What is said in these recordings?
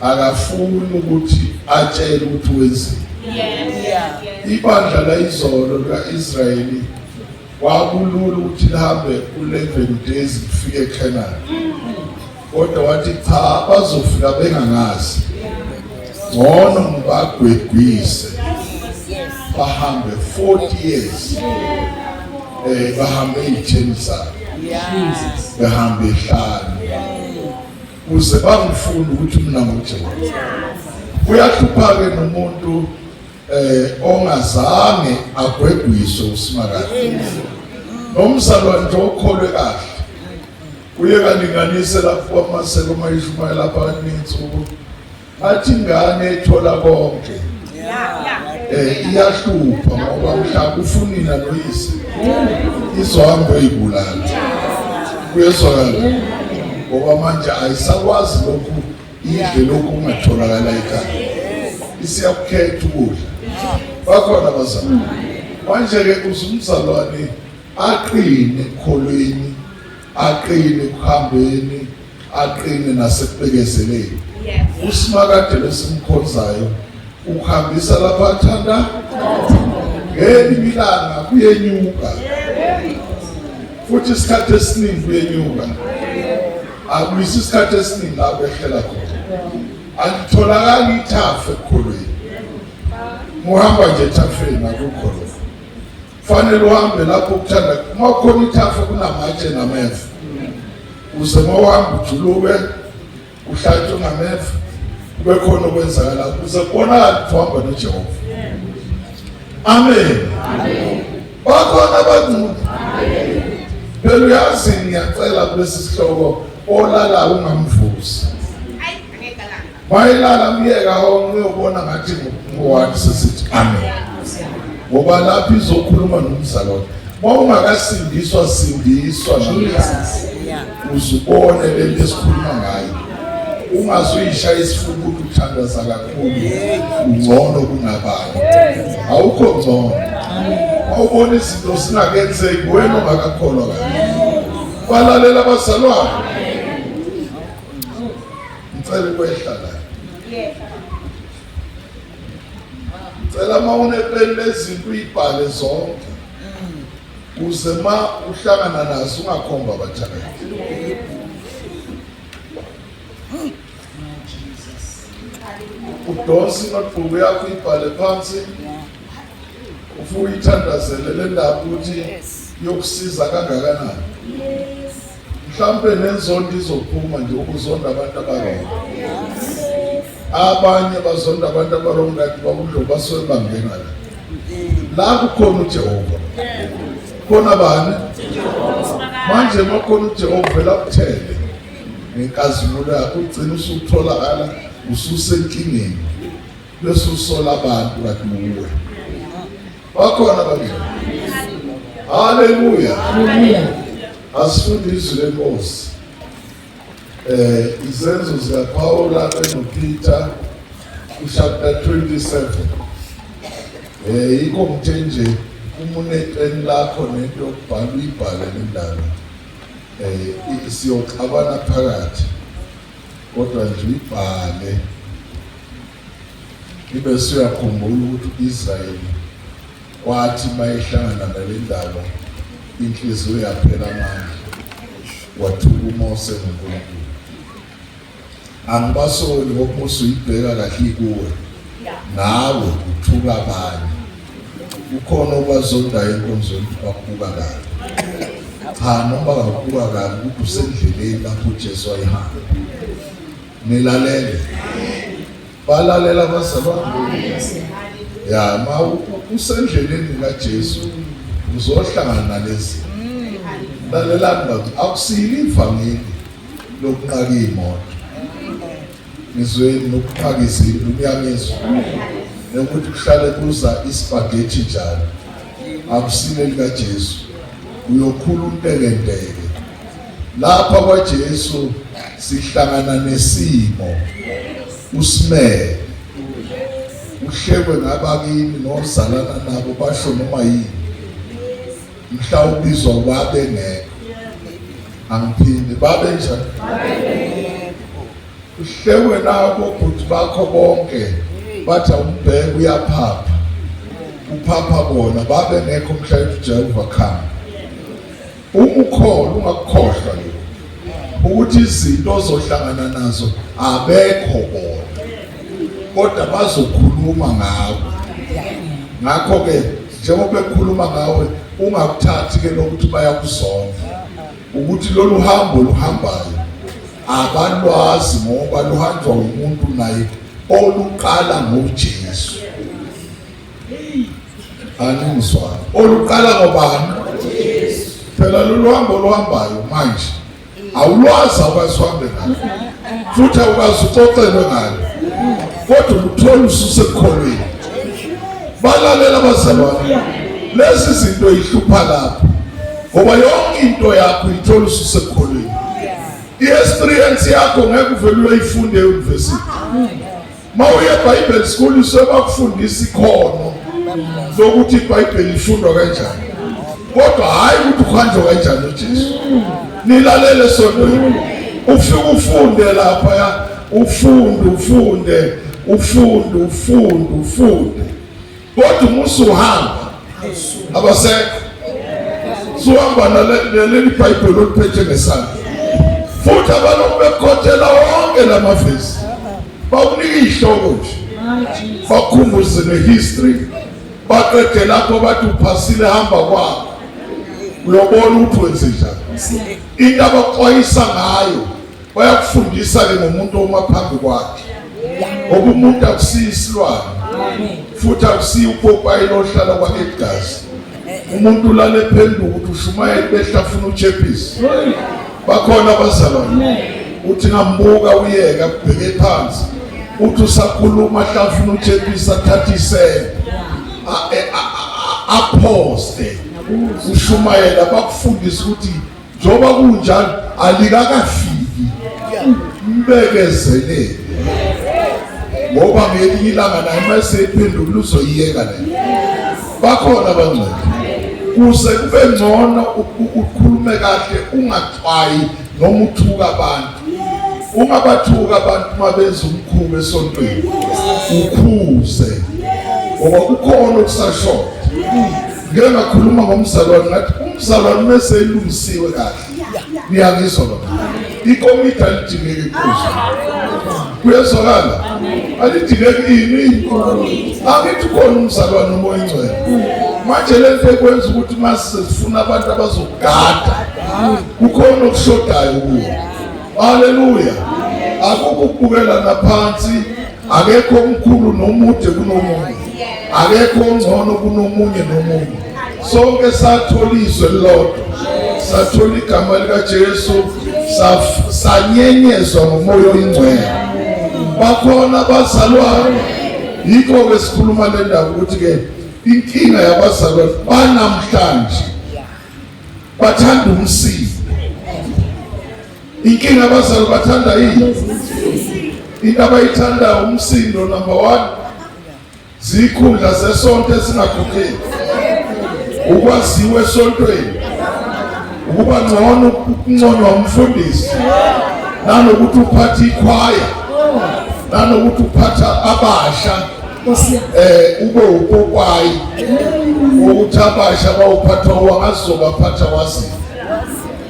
Akafuni ukuthi atshele ukuthi wenzeni. Ibandla layizolo lika-Israyeli kwakulula ukuthi lihambe u-11 days kufike eCanaan. Kodwa wathi cha, bazofika bengangazi, ngcono ngibagwegwise bahambe 40 years, bahambe ey'theni zabo, behambe ehlane kuze bangifune ukuthi mina nguJehova. Uyahlupha-ke nomuntu ongazange agwegwiswe uSimakade, nomzalwane nje okholwe kahle uye kalinganise lapho kwamaseko mayishumayela lapha kaninsuku athi ingane ethola konke iyahlupha ngoba mhla kufunina noyise izohamba uyibulala. Kuyezwakala ngoba manje ayisakwazi lokhu idle lokhu kungatholakala ekhaya, isiyakukhetha ukudla. Bakhona abazalwane manje-ke uzumzalwane aqine ekukholweni, aqine ekuhambeni, aqine nasekubekezeleni. USimakade lesimkhonzayo ukuhambisa lapho athanda ngelinye ilanga kuyenyuka, futhi isikhathi esiningi kuyenyuka, akuyisi isikhathi esiningi la kwehlela khona. Alitholakali ithafa ekukholweni, muhamba nje ethafeni akukho lokho. Fanele uhambe lapho ukuthanda, uma kukhona ithafa kunamatshe nameva, uze uma uhamba ujuluke uhlatshwe ngameva, kube khona okwenzakala ukuze kubonakale ukuthi uhamba noJehova. Amen. Bakhona abangcwele. Phela uyazi, ngiyacela kulesi sihloko olala ungamvusi. Mayelala myeka onke uyobona ngathi ngowani sesithi amen. Ngoba lapho izokhuluma nomzalwane. Mawungakasindiswa sindiswa namhlanje. Uzubone lento esikhuluma ngayo. Ungazuyishaya isifuba ukuthi uthandaza kakhulu ungcono kunabanye. Awukho ngcono. Awubona izinto zingakenzeki wena ongakakholwa kahle. Balalela abazalwane. Ngicela ukwehla la. Ngicela uma unepeni lezinto uyibhale zonke. Uze ma uhlangana nazo ungakhomba abathakathi. Udonsa inotebook yakho uyibhale phansi. Ufike uyithandazele le ndaba ukuthi yokusiza kangakanani. Mhlampe nenzondo izophuma nje ukuzonda abantu abarong. Abanye bazonda abantu abarong kanti babudlo basuke bangena la. La kukhona uJehova. Khona bani? Manje makhona uJehova vela kuthele ngenkazimulo yakho, ugcina usutholakala ususenkingeni bese usola abantu kanti uwe. Bakhona abangcwele. Haleluya. Haleluya. Asifunde izwi lenkosi. Izenzo zikaPaula benoPeter chapter 27. Yikho ngithe nje uma unepeni lakho nento yokubhala uyibhale le ndaba. Siyoxabana phakathi kodwa nje uyibhale. Ibe siyakhumbula ukuthi uIsrayeli wathi mayehlangana nale ndaba inhliziyo yaphela amandla, wathuka uMose noNkulunkulu. Angibasoli ngoba uMose uyibheka kahle ikuwe, nawe uthuka abanye. Kukhona obazondayo enkonzweni bakubuka kabi. Cha, noma bangakubuka kabi ukuthi usendleleni lapho uJesu wayehamba. Nilalele. Balalela abazalwane. Ya, ma usendleleni kaJesu uzohlangana nalezi. Lalelani bantu, akusilo ivangeli lokunqaka imoto. Ngizweni nokunqaka izindlu, niyangizwa. Nokuthi kuhlale kuza ispaghetti njalo. Akusilo likaJesu. Uyokhula untekenteke. Lapha kwaJesu sihlangana nesimo usimele uhlekwe ngabakini nozalana nabo basho noma yini, mhla ubizwa babe ngekho. Angiphinde babe njani? Uhlekwe nabo bhuti. bakho bonke bathi awumbheke uyaphapha uphapha bona babe ngekho mhla uJehova khamba uma ukhona ungakukhohlwa lokho ukuthi izinto ozohlangana nazo abekho bona kodwa bazokhuluma ngawe ngakho-ke njengoba bekhuluma ngawe ungakuthathi ke lokuthi bayakuzonda ukuthi lolu hambo luhambayo abalwazi ngoba luhanjwa umuntu naye oluqala ngoJesu. Aningizwani oluqala ngobani? Phela lolu hambo oluhambayo manje awulwazi awukwazi uhambe ngalo futhi awukwazi uxoxelwe ngalo kodwa uluthola ususekukholweni. Balalela abazalwane, lezi zinto ihlupha lapho ngoba yonke into yakho uyithola ususekukholweni. I-experience yakho ngeke uvele uyoyifunde e-university. Uma uye eBhayibheli school usuke bakufundisa ikhono lokuthi iBhayibheli lifundwa kanjani, kodwa hhayi ukuthi uhanjwa kanjani uJesu. Nilalele sontweni, ufike ufunde laphaya, ufunde ufunde ufunde ufunde ufunde, kodwa uma usuhamba abasekho, suhamba naleli Bhayibheli oliphethe ngesandla, futhi abalokhu bekhothela wonke la mavesi bakunika iy'hloko nje bakhumbuze ne-history baqede lapho bathi uphasile hamba kwakho uyobona ukuthi wenze njani into abaxwayisa ngayo bayakufundisa-ke ngomuntu oma phambi kwakhe ngoba umuntu akusiyo isilwane futhi akusiyo upopayi lohlala kwa-edgars umuntu ulale ephenduka ukuthi ushumayela behlafuna uchephisi bakhona abazalwane uthi ngambuka uyeka kubheke phansi uthi usakhuluma hlafuna uchephisi athathe isende aphoste ushumayela bakufundisa ukuthi njengoba kunjalo alikakafiki mbekezelele ngoba ngelinye ilanga naye uma eseyiphendukile uzoyiyeka le bakhona abangcwele kuze kube ngcono ukhulume kahle ungaxwayi noma uthuka abantu ungabathuka abantu uma benza umkhuba esontweni ukhuze ngoba kukhona okusashoda Ngike ngakhuluma ngomzalwane ngathi umzalwane uma eseyilungisiwe kahle niyangizwa baba ikomiti alidingeki kuzo kuyezwakala alidingeki ini angithi ukhona umzalwane umoya ingcwele manje le nto ekwenza ukuthi uma sifuna abantu abazogada kukhona okushodayo kuwo haleluya akukho ukubukela naphansi akekho omkhulu nomude kunomunye akekho ongcono kunomunye nomunye sonke sathola izwi elilodwa sathola igama likaJesu sanyenyezwa ngomoya oyingcwele bakhona abazalwane yikho ke sikhuluma le ndaba ukuthi ke inkinga yabazalwane banamhlanje bathanda umsindo Inkinga abazali bathanda yini? Into abayithandayo umsindo number 1 zikhundla zesonto esingakhokheli. Ukwaziwa esontweni. Ukuba ngcono ukunconywa umfundisi. Nanokuthi uphatha ikhwaya. Nanokuthi uphatha abasha. Ube upopayi. Ukuthi abasha bawuphatha wangazobaphatha wazi.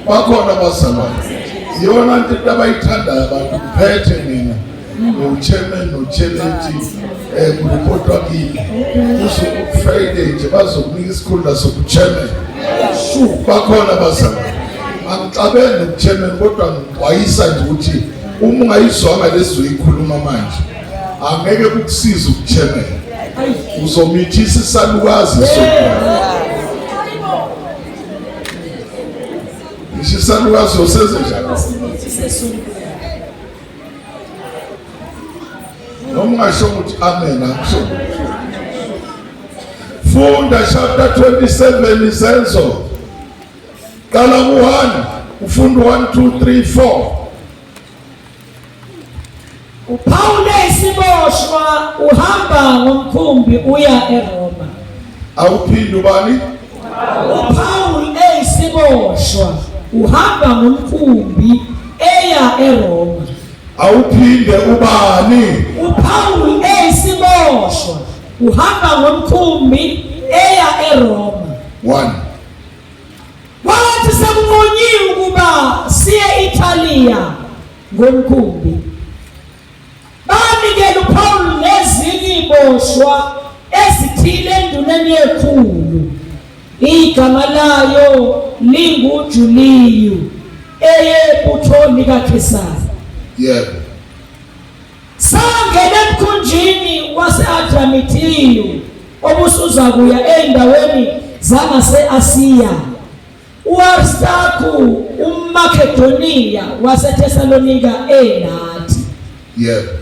Bakhona abazalwane. Iyona nto abayithandayo abantu ngiphethe mina no-chairman no-chairlady um kuripotwa kimi kuze Friday nje bazokunika isikhundla sobu-chairman. Bakhona abazalwane. Angixabene nobu-chairman kodwa ngixwayisa nje ukuthi uma ungayizwanga lezi uyikhuluma manje angeke kukusize ubu-chairman. Uzomithisa isalukazi sokuqala. Ngisho isalukazi usenze njani? Noma ungasho ukuthi amen akusho. Funda chapter 27 izenzo. Qala ku-1 ufunda 1 2 3 4. UPawulu esiboshwa uhamba ngomkhumbi uya eRoma. Awuphinde ubani? UPawulu eyisiboshwa uhamba ngomkhumbi eya eRoma. Awuphinde ubani? Uhamba ngomkhumbi eya eRoma. 1. Kwathi sekunqunyiwe ukuba siye eItalia ngomkhumbi, banikela uPaul nezinye iboshwa ezithile enduneni yekhulu, igama layo linguJuliyu, eyebutho likaKhesari. Yebo. Sangena emkhunjini wase-Adramithiyu obusuza kuya ezindaweni zangase-Asiya. U-Aristarku umMakedoniya waseThesalonika enathi. Yebo.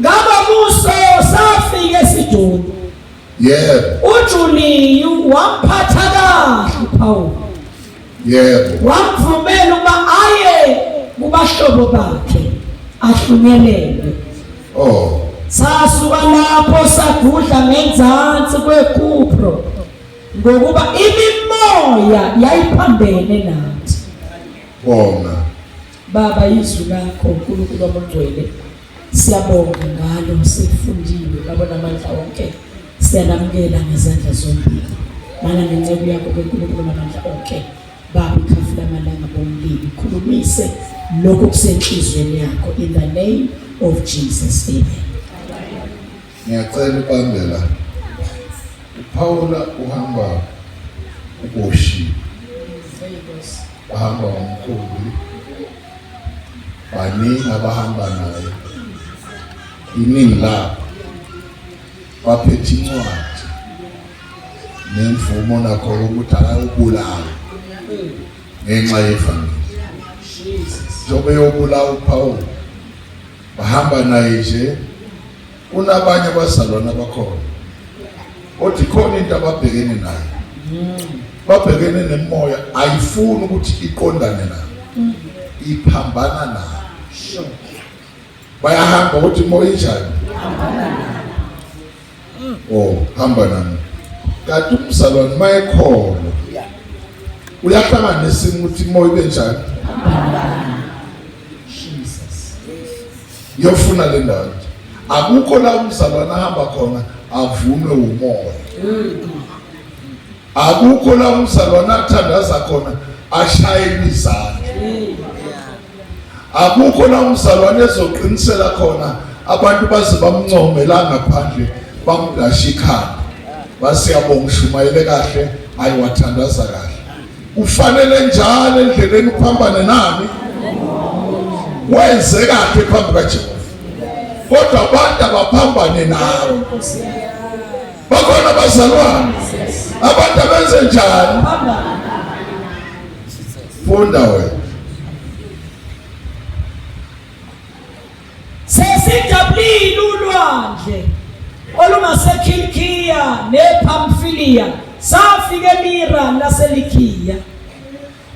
Ngabomuso safika eSidoni. Yebo. UJuliyu wamphatha kahle uPawulu. Yebo. Wamvumela ukuba aye kubahlobo bakhe ahlunyelelwe. Oh. Sasuka lapho sagudla ngenzansi kweKupro ngokuba imimoya yayiphambene nathi. Bonga. Baba izwi lakho uNkulunkulu wamangcwele siyabonga ngalo sifundile baba namandla wonke siyalamukela ngezandla zombili mana nenceku yakho ke uNkulunkulu namandla onke baba ikhafu lamalanga bomlilo khulumise lokho kusenhlizweni yakho in the name of Jesus amen. Ngiyacela ubambe la. UPaula uhamba uboshiwe. Bahamba ngomkhumbi. Baningi abahamba naye. Iningi labo baphethe incwadi nemvumo nakho ukuthi akayobulawa ngenxa yevangeli. Njengoba eyobulawa uPaul bahamba naye nje kunabanye abazalwane abakhona kodwa ikhona into ababhekene nayo babhekene nemoya ayifuni ukuthi iqondane nayo iphambana nayo bayahamba ukuthi imoya injani oh hamba nami kanti umzalwane mayekholwa uyahlangana nesimo ukuthi imoya ibe njani Ngiyofuna le ndawo nje. Akukho la umzalwane ahamba khona avunwe umoya. Akukho la umzalwane athandaza khona ashaye izandla. Akukho la umzalwane ezoqinisela khona abantu baze bamncome la ngaphandle bamdashe ikhanda. Basiyabonga ushumayele kahle ayi wathandaza kahle. Ufanele njalo endleleni uphambane nani wenze kahle phambi kaJehova kodwa abantu abaphambane nawe bakhona abazalwane abantu abenze njani funda wena Sesijabulile ulwandle olungaseKhilikiya nePhamfiliya, safika eMira laseLikiya.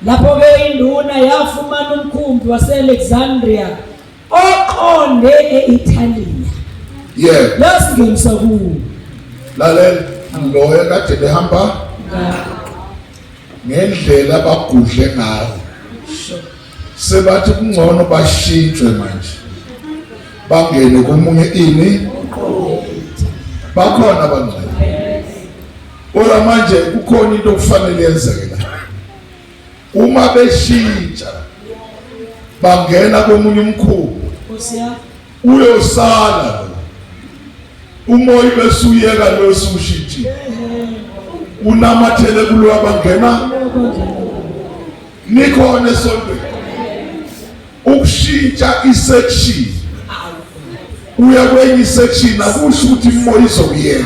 Lapho-ke induna yafumana umkhumbi wase-Alexandria oqonde e-Italiya. Yebo. Yasingenisa kuwo. Lalela, loyo kade behamba ngendlela abagudle ngayo. Sebathi kungcono bashintshwe manje bangene komunye ini bakhona abangcwele kodwa manje kukhona into okufanele yenzeke la uma beshintsha bangena komunye umkhumbi uyosala lo umoya bese uyeka lo sushintshile unamathele kulo abangena Nikhona esontweni. Ukushintsha isection uya kwenye isection akusho ukuthi imoya izokuyeka.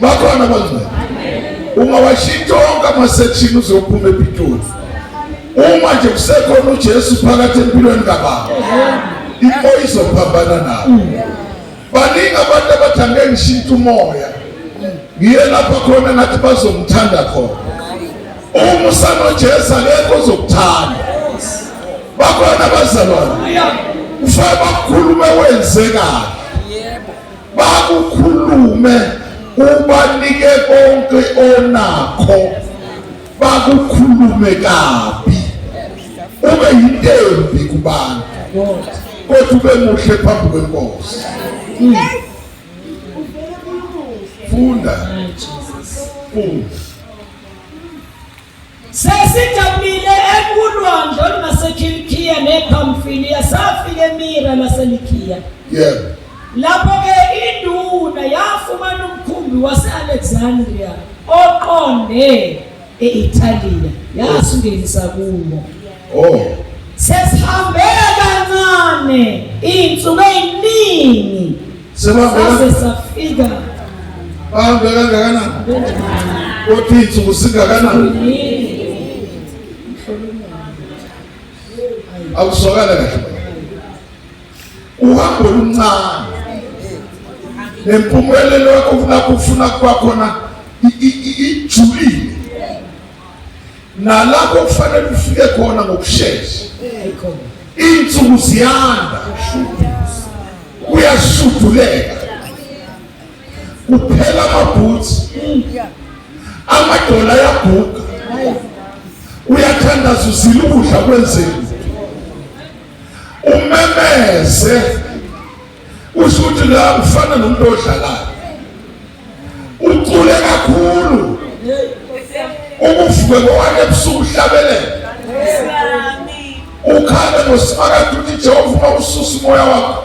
Bakhona abangcwele. Ungawashintsha onke ama-section uzophuma ePitoli. Uma nje kusekhona uJesu phakathi empilweni kababa, imoya izophambana nawe. Baningi abantu abathi angeke ngishintshe umoya. Ngiye lapha khona ngathi bazongithanda khona. Uma usanoJesu akekho ozokuthanda. Bakhona abazalwane. Kufanele bakhulume wenze kahle. Bakukhulume ubanike konke onakho. Bakukhulume kabi. Ube yinto embi kubantu. Kodwa ube muhle phambi kwenkosi. Funda. Jesus. Funda. Sesijabulile ekulwandle olungaseKilikiya nePhamfiliya safika eMira laseLikiya. Yebo. Lapho-ke induna yafumana umkhumbi wase-Alexandria oqonde e-Italiya yasingenisa kuwo. Oh. Sesihambe kancane iy'nsuku ey'ningi Sebahambe saze safika bahambe kangakanani? Kodwa iy'nsuku singakanani? Akuzwakala kahle baba. Uhambo oluncane nempumelelo yakho lapho ufuna kuba khona ijulile nalapho kufanele ufike khona ngokushesha. Iy'nsuku ziyanda, kuyashuduleka, kuphela amabhutsi, amadola ayaguga, uyathandaza uzila ukudla kwenzeni, umemeze usho ukuthi la ufana nomuntu odlalayo, ucule kakhulu, ukuvuke kowake ebusuku uhlabelele, ukhale ngosimakade uthi Jehova uma ususa umoya wakho,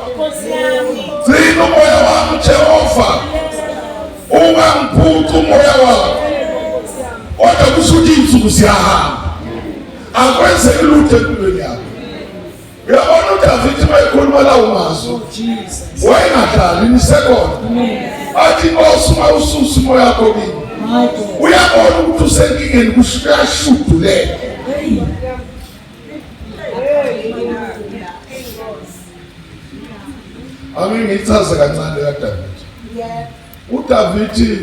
gcina umoya wami Jehova, ungangiphuci umoya wakho. Kodwa kusho ukuthi iy'nsuku ziyahamba, akwenzeki lutho empilweni yakho. Uyabona uDavide uma ekhuluma lawo mazwi, Oh, wayengadlali nisekhona, athi Nkosi uma ususa umoya wakho kimi, uyabona ukuthi usenkingeni, kusho kuyashuduleka. Ake ngichaze kancane kaDavide. UDavide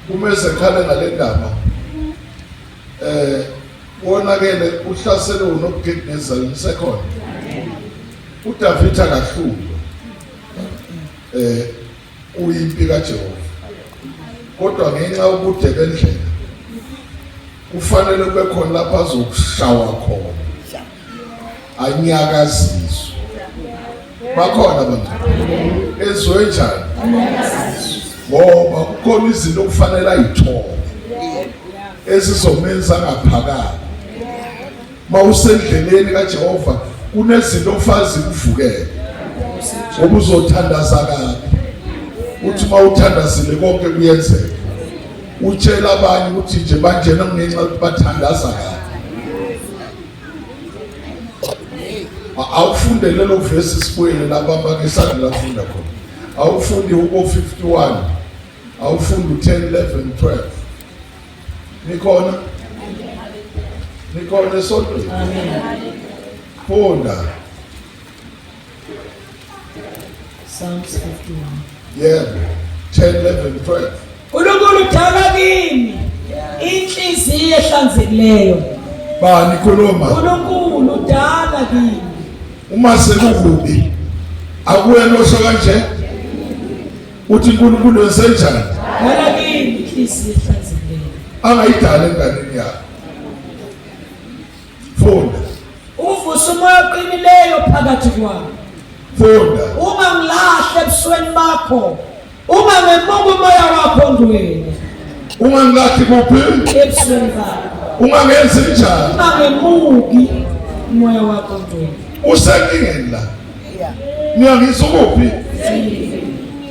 uma esekhale ngale ndaba wonakele uhlaselwe uNobukadnezar nisekhona. UDavide akahlulwa, uyimpi kaJehova, kodwa ngenxa yobude bendlela kufanele kube khona lapho azokushawa khona anyakaziswe. Bakhona abantu ezwe njani, ngoba kukhona izinto okufanele ayithole ezizomenza ngaphakathi. Mawusendleleni kaJehova kunezinto okufanele zikuvukele, ngoba uzothandaza kabi, uthi uma uthandazile konke kuyenzeka. Utshela abanye ukuthi nje banjena ngenxa yokuthi bathandaza kabi. Awufunde lelo vesi sibuyele lapha abakesandla lafunda khona. Awufundi uko 51, awufundi u10 11 12. Nikhona? Nikhona esontweni? Amen. Funda. Psalms 51. Yebo. 10 11 12. uNkulunkulu dala kimi inhliziyo ehlanzekileyo. Bani khuluma? uNkulunkulu dala kimi. Uma sekukubi akuyena osho kanje, uthi uNkulunkulu wenzenjani? Dala kimi inhliziyo ehlanzekileyo. Angayidala enganeni yakho. Funda. Uvuse umoya oqinileyo phakathi kwami. Funda. Ungangilahle ebusweni bakho, ungangemuki umoya wakho ongcwele. Ungangilahli kuphi? Ebusweni bakho. Ungangenzi njani? Ungangemuki umoya wakho ongcwele. Usenkingeni la. Niyangizwa kuphi?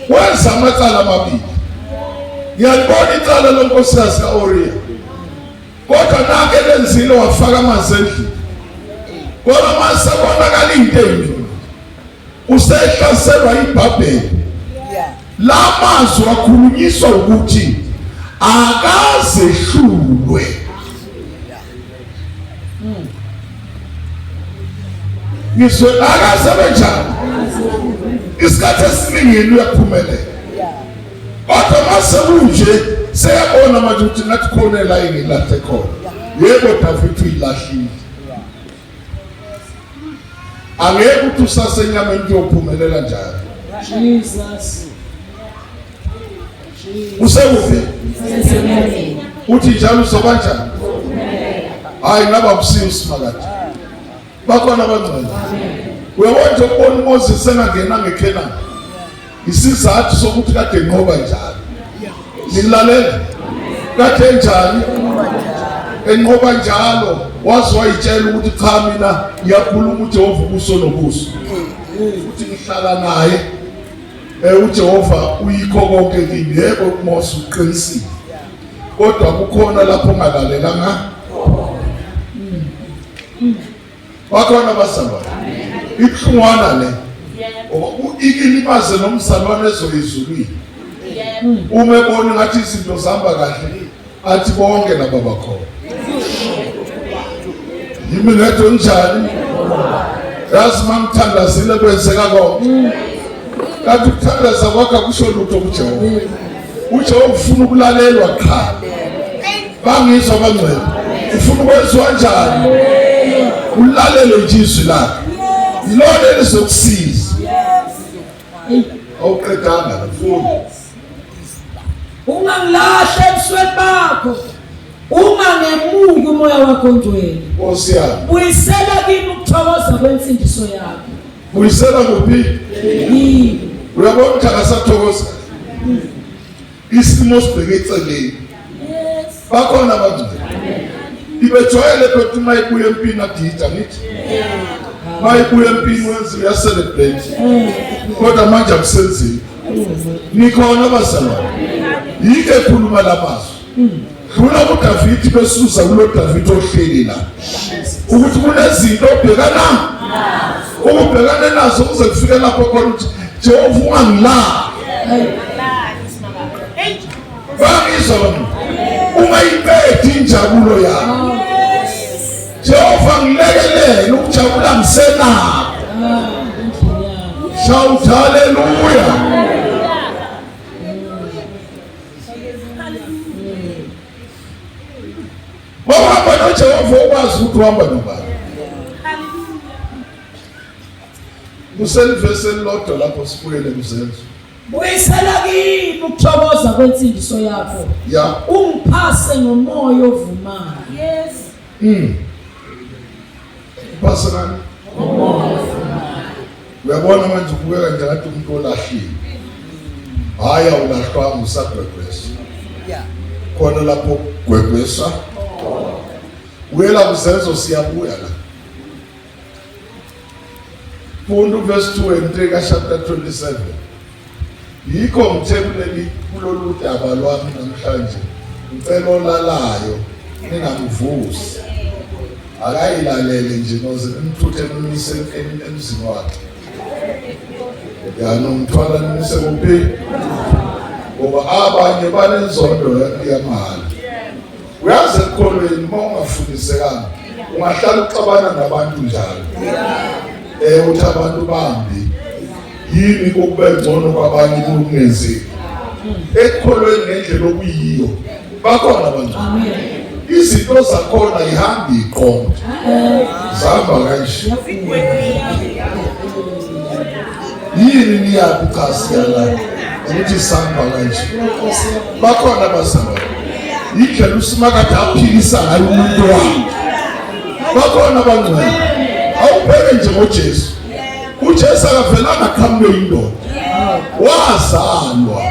Wenza amacala amabili. Ngiyalibona icala lonkosikazi ka-Oriya, kodwa nake lenzile wafaka amanzi endlini, kodwa mase konakala into eyiningi, usehlaselwa iBhabheli. La mazwi akhulunyiswa ukuthi akazehlulwe. Ngizwe akaze benjani, isikhathi esiningi yena uyaphumelela, kodwa mase kunje seyabona manje ukuthi ngathi khona la engilahle khona. Yebo David uyilahlile, angeke ukuthi usasenyameni kuyophumelela njalo. Jesus. Usekuphi? Uthi njalo uzoba njani? Hayi ngaba busiyo usimakade. Bakhona abangcwele. Uyabona nje ukubona uMoses engangena ngeKhenani, isizathu sokuthi kade enqoba njalo. Ngilalela. Kade njani? Enqoba njalo waze wayitshela ukuthi cha mina ngiyakhuluma uJehova ubuso nobuso. Uthi ngihlala naye. Eh uJehova uyikho konke kimi. Yebo Mose uqinisile. Kodwa kukhona lapho ungalalelanga. Bakhona abazalwane. Ibuhlungwana le. Ikilimaze nomzalwane ezoyizulwini. Uma ebona ngathi izinto zihamba kahle athi bonke laba bakhona. Yimi ngedwa njani? Yazi mangithandazile kwenzeka konke. Kanti ukuthandaza kwakho akusho lutho kuJehova. UJehova ufuna ukulalelwa qha. Bangizwa abangcwele. Ufuna ukwenziwa njani? Ulalele nje izwi lakhe. Yilona elizokusiza. Awuqedanga mfundi. Ungangilahle ebusweni bakho. Ungangemuki umoya wakho ongcwele. Nkosi yami. Buyisela kimi ukuthokoza kwensindiso yakho. Buyisela kuphi? Kimi. Uyabona ukuthi akasathokoza. Isimo sibheke eceleni. Bakhona abangcwele. Ibejwayele phela uma ibuya empini adida ngithi. Uma ibuya empini wenza uya celebrate. Kodwa manje akusenzeki. Nikhona bazalwane. Yike khuluma lamazwi. Dlula kuDavid besusa kulo David ohleli la. Ukuthi kunezinto obhekana ukubhekana nazo kuze kufike lapho khona ukuthi Jehova ungangilahli. Bangizwa bami. Ungayiqedi injabulo yakho. Jehova ngilekelele ukujabula ngisenakho. Shout hallelujah. Mawuhamba noJehova ukwazi ukuthi uhamba nobani. Kuselivesi elilodwa lapho sibuyele kuzenzo. Buyisela kimi ukuthokoza kwensindiso yakho. Ya. Ungiphase ngomoya ovumayo. Yes. Uphase ngani? Ngomoya ovumayo. Uyabona manje ubukeka njengathi umuntu olahlile. Hayi awulahlwanga usagwegwesa. Yeah. Khona lapho gwegwesa. Uyela kuzenzo siyabuya la. Funda uverse 2 and 3 ka chapter 27. Yikho ngithe kuleli kulolu daba lwami namhlanje ngicela olalayo ningamvusi. Akayilalele nje noze nimthuthe nimise emzini wakhe. Ya nomthwala nimise kuphi? Ngoba abanye banenzondo yamahhala. Uyazi ekukholweni uma ungafundisekanga ungahlala uxabana nabantu njalo. Eh uthi abantu bambi yini kokube ngcono kwabanye kungenzeki. Ekukholweni ngendlela okuyiyo bakhona abantu. Izinto zakhona ihambi iqonde. Zihamba kanje. Yini niyaphi cha siyala ukuthi sihamba kanje. Bakhona abazalwane. Indlela uSimakade aphilisa ngayo umuntu wakhe. Bakhona abangcwele. Awubheke nje ngoJesu. uJesu akavelanga qhamuke indoda. Wazalwa.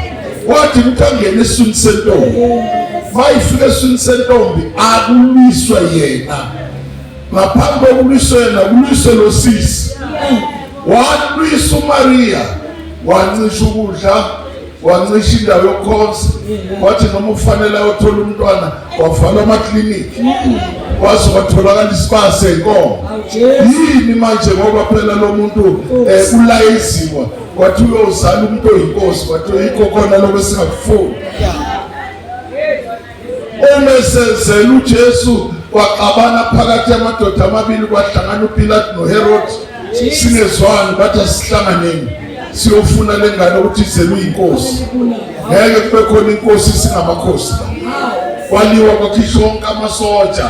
Wathi ukuthi angene esiswini sentombi. Mayifika esiswini sentombi akulwiswe yena. Ngaphambi kokulwiswa yena kulwiswe lo sisi. Walwisa uMaria wancisha ukudla wancisha indawo yokukhonza wathi noma ufanele ayothola umntwana wavalwa amakliniki waze watholakala isibaya senkomo yini manje ngoba phela lo muntu um ulayeziwa wathi uyozala umuntu oyinkosi wathi yikho khona lokho esingakufuni Uma esezela uJesu kwaxabana phakathi amadoda amabili kwahlangana uPilate noHerod singezwani bathi asihlanganeni siyofuna lengane ukuthi izelwe inkosi ngeke kube khona inkosi singamakhosi kwaliwa kwakhishwa onke amasoja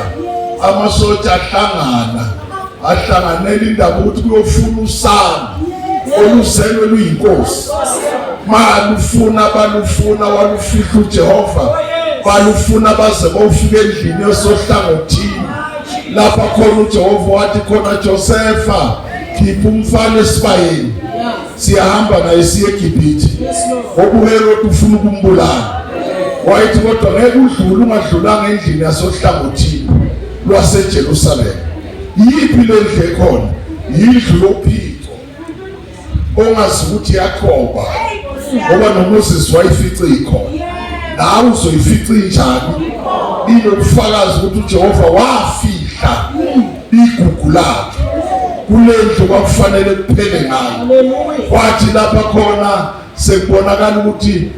amasoja ahlangana ahlanganela indaba ukuthi kuyofuna usana oluzelwe luyinkosi malufuna balufuna walufihla uJehova balufuna baze bofika endlini yosohlangothini lapha khona uJehova wathi khona Josefa khipha umfana esibayeni siyahamba naye siye eGibhithe ngoba uHerode ufuna ukumbulala. Wayethi kodwa ngeke udlule ungadlulanga endlini yasohlangothini lwaseJerusalema. Yiphi le ndlu ekhona? Yindlu yophico ongazi ukuthi yakhoba ngoba noMoses wayifica ikhona. Nawe uzoyifica injani? Inobufakazi ukuthi uJehova wafihla igugu lakhe kule ndlu kwakufanele kuphele ngayo. Kwathi lapha khona sekubonakala ukuthi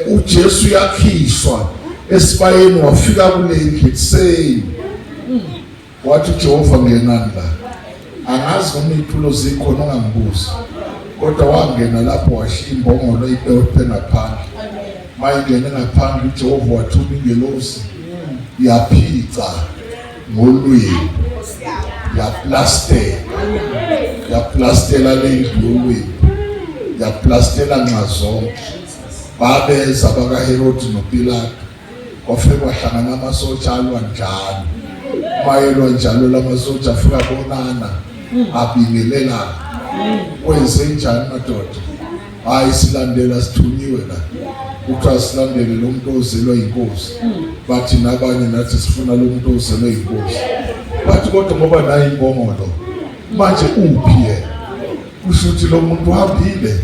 uJesu uyakhishwa esibayeni wafika kule ndlu ekuseni. Wathi uJehova ngenani la, angazi noma iy'tulo zikhona ungangibuzi, kodwa wangena lapho washiya imbongolo ibewephe ngaphandle. Mayingene ngaphandle uJehova wathuma ingelosi yaphica ngolwimi yaplastela yaplastela le ndlu yolwimi yaplastela nxazonke. Babeza bakaHerodi noPilato kwafike kwahlangana amasotsha alwa njalo mayelwa njalo lamasotsha afika bonana abingelelana kwenze njani madoda hayi silandela sithunyiwe la kuthiwa silandele lo muntu ozelwe yinkosi bathi nabanye nathi sifuna lo muntu ozelwe yinkosi bathi kodwa ngoba naye imbongolo manje uphi yena kusho ukuthi lo muntu uhambile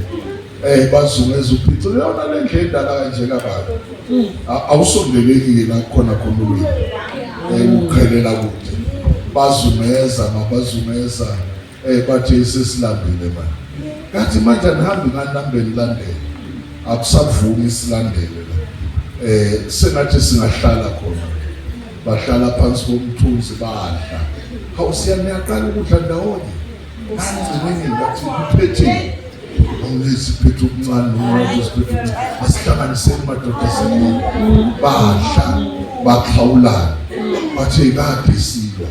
bazungeza uphico yona le ndlela endala kanje kababa awusondeleki-ke la khona khona ulwimi uqhelela kude bazungeza mabazungeza bathi sesilambile manje kathi manje anihambi ngani nambe nilandele akusavumi silandele la sengathi singahlala khona bahlala phansi komthunzi badla hawu siyaniyaqala ukudla ndawonye ngangigcine ngathi kuphethe Awuneziphethe okuncane noma uziphethe okuncane. Asihlanganiseni madoda sibili. Badla, baxhawulana. Bathe kade silwa.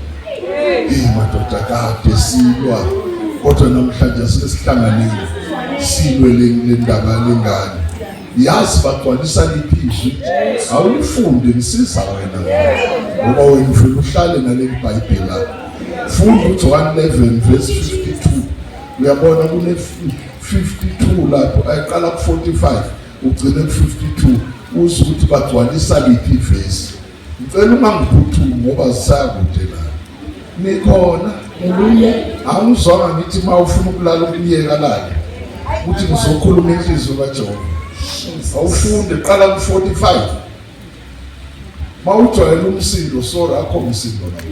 Hey madoda kade silwa. Kodwa namhlanje asike sihlanganile. Silwe le ndaba lengane. Yazi bagcwalisa liphi izwi? Awulifunde ngisiza wena. Ngoba wena ufuna uhlale naleli Bhayibheli lakho. Funda uJohn 11 verse 52. Uyabona kune 52 lapho ayiqala ku 45 ugcine ku 52 uze ukuthi bagcwalisa liphi ivesi. Ngicela ungangiphuthumi ngoba zisakude la. Nikhona? Haleluya. Angizwanga ngithi uma ufuna ukulala ukuyeka lale. Ukuthi ngizokhuluma inhliziyo kaJehova. Awufunde qala ku 45. Mawujwayele umsindo sorry akho msindo la.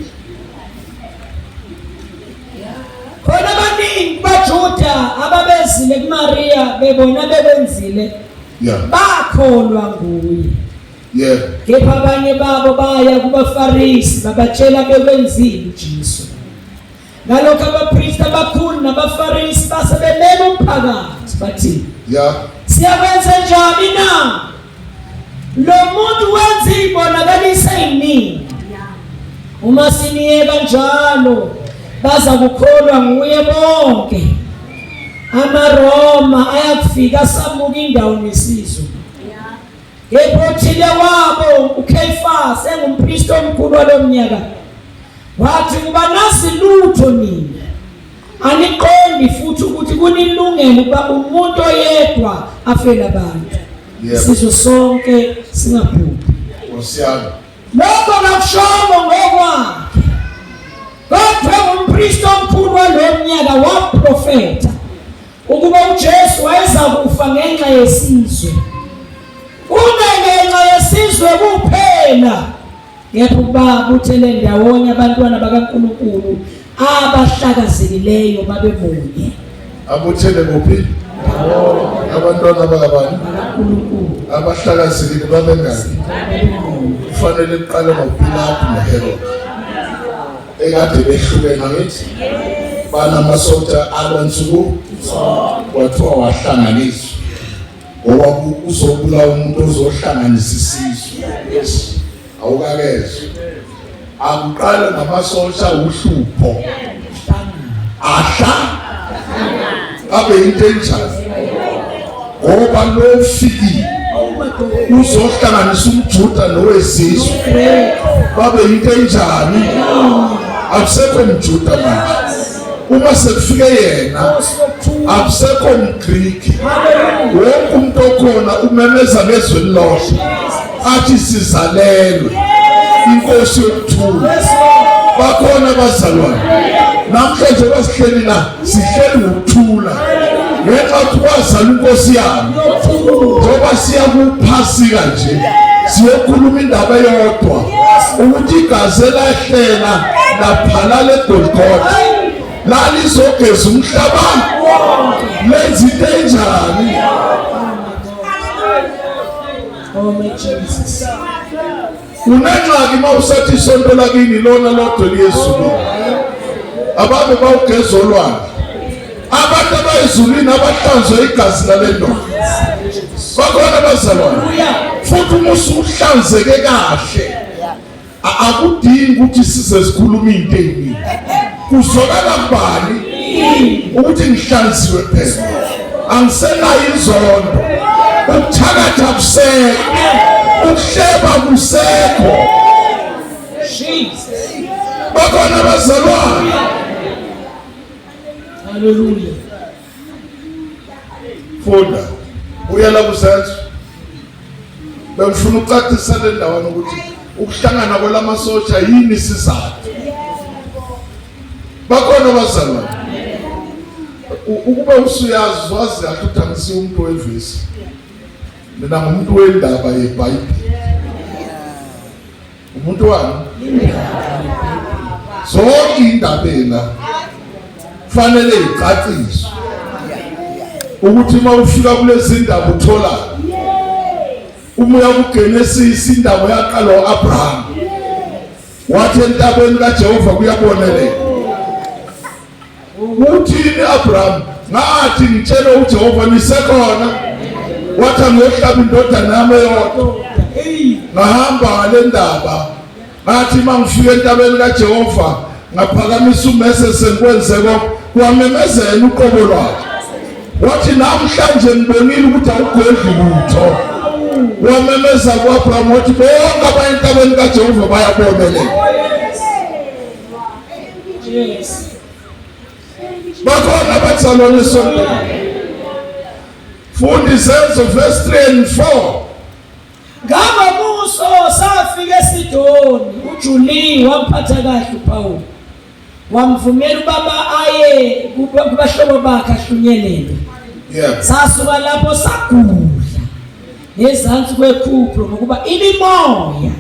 Khona abaningi baJuda ababezile kuMaria bebona bekwenzile bakholwa nguye. Yeah. Kepha abanye babo baya kubaFarisi babatshela bekwenzile uJesu. Ngalokho abapristi abakhulu nabaFarisi base bemema umphakathi bathi, Siyakwenza njani na? Lo muntu wenza izibonakaliso eziningi. Uma siniyeka njalo baza kukholwa nguye bonke. AmaRoma ayakufika asamuka indawo nesizwe. Kepha othile wabo uKheyifase engumpristi omkhulu walo mnyaka wathi kuba nazi lutho nina aniqondi futhi ukuthi kunilungele ukuba umuntu oyedwa afele abantu sizwe sonke singabhubhi. Nkosi yami, lokho kakushongo ngokwakhe, kodwa ngumpristi omkhulu walo mnyaka waprofetha ukuba uJesu wayezakufa ngenxa yesizwe, kungenxa yesizwe kuphela, kepha ukuba abuthele ndawonye abantwana bakaNkulunkulu abahlakazekileyo babe munye. Abuthele kuphi? Abantwana bakabani? BakaNkulunkulu abahlakazekile babe ngaki? Kufanele kuqale ngoPilatu noHerode ekade behlukene angithi banamasotha alwa nsuku kwathiwa wahlanganiswa ngoba uzobulawa umuntu ozohlanganisa isizwe. Awukakezwa akuqale ngamasosha uhlupho ahla abe into enjani ngoba lo ufikile uzohlanganisa umJuda nowezizwe babe into enjani akusekho mJuda manje uma sekufike yena akusekho mGriki wonke umuntu okhona umemeza ngezwi elilodwa. Athi sizalelwe inkosi yokuthula. Bakhona abazalwane namhlanje basihleli la, sihleli ngokuthula ngenxa yokuthi kwazalwa inkosi yami. Njengoba siya kuphasika nje, siyokhuluma indaba eyodwa ukuthi igazi elahlela laphalala eGolgotha lalizogeza umhlaba lenza into enjani. Oh my Jesus. Unengxaki uma usathi isonto lakini lona lodwa liyezulwini. Ababe bawugeza olwandle. Abantu abayezulwini abahlanzwe igazi lale ndoda. Bakhona abazalwane. Futhi uma usuhlanzeke kahle akudingi ukuthi size sikhulume into eyiningi. Kuzwakala kubani ukuthi ngihlanziwe phela. Angisenayo inzondo. Ukuthakatha kusekho. Ukuhleba kusekho. Jesus. Bakhona abazalwane. Hallelujah. Funda. Buyela kusenzo. Bengifuna ukucacisa le ndawana ukuthi ukuhlangana kwelamasosha yini isizathu. Bakhona abazalwane. Ukuba usuyazi wazi kahle ukuthi angisiye umuntu wevesi. Mina ngumuntu wendaba yeBhayibheli. Umuntu wami zonke indaba la fanele icaciswe ukuthi uma ufika kulezi ndaba uthola uma uya kuGenesis indaba yaqala uAbraham wathi entabeni kaJehova kuyabonelela. Uthini Abraham? Ngathi ngitshele uJehova nisekhona. Wathi angiyohlaba indodana yami eyodwa. Ngahamba ngale ndaba. Ngathi uma ngifika entabeni kaJehova ngaphakamisa umese sengikwenze konke kwamemezela uqobo lwakhe. Wathi namhlanje ngibonile ukuthi awugodli lutho. Wamemeza ku-Abraham wathi bonke abayentabeni kaJehova bayabonelela. Yes. Bakhona abazalwane esontweni. Funda isenzo verse 3 and 4. Ngangomuso safika eSidoni, uJuliyu wamphatha kahle uPawulu. Wamvumela ubaba aye kubahlobo bakhe ahlunyelelwe. Yeah. Sasuka lapho sagudla ngezansi kweKhupro ngokuba imimoya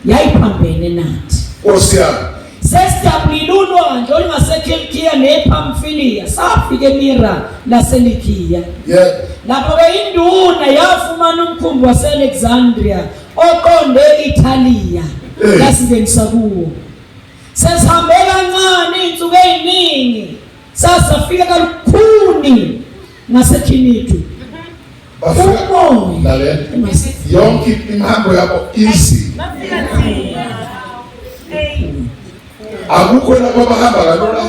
yayiphambene nathi. Nkosi yami. Sesijabulile ulwandle olungaseKhilikiya nePhamfiliya, safika eMira laseLikiya. Yeah. Lapho-ke induna yafumana umkhumbi wase-Alexandria oqonde e-Italiya, Eh. yasingenisa kuwo. Sesihambe kancane iy'nsuku ey'ningi, sasafika kalukhuni ngaseKhinidu. Bafika Umoya lalela yonke imihambo yabo easy. Akukho lapho abahamba kalula.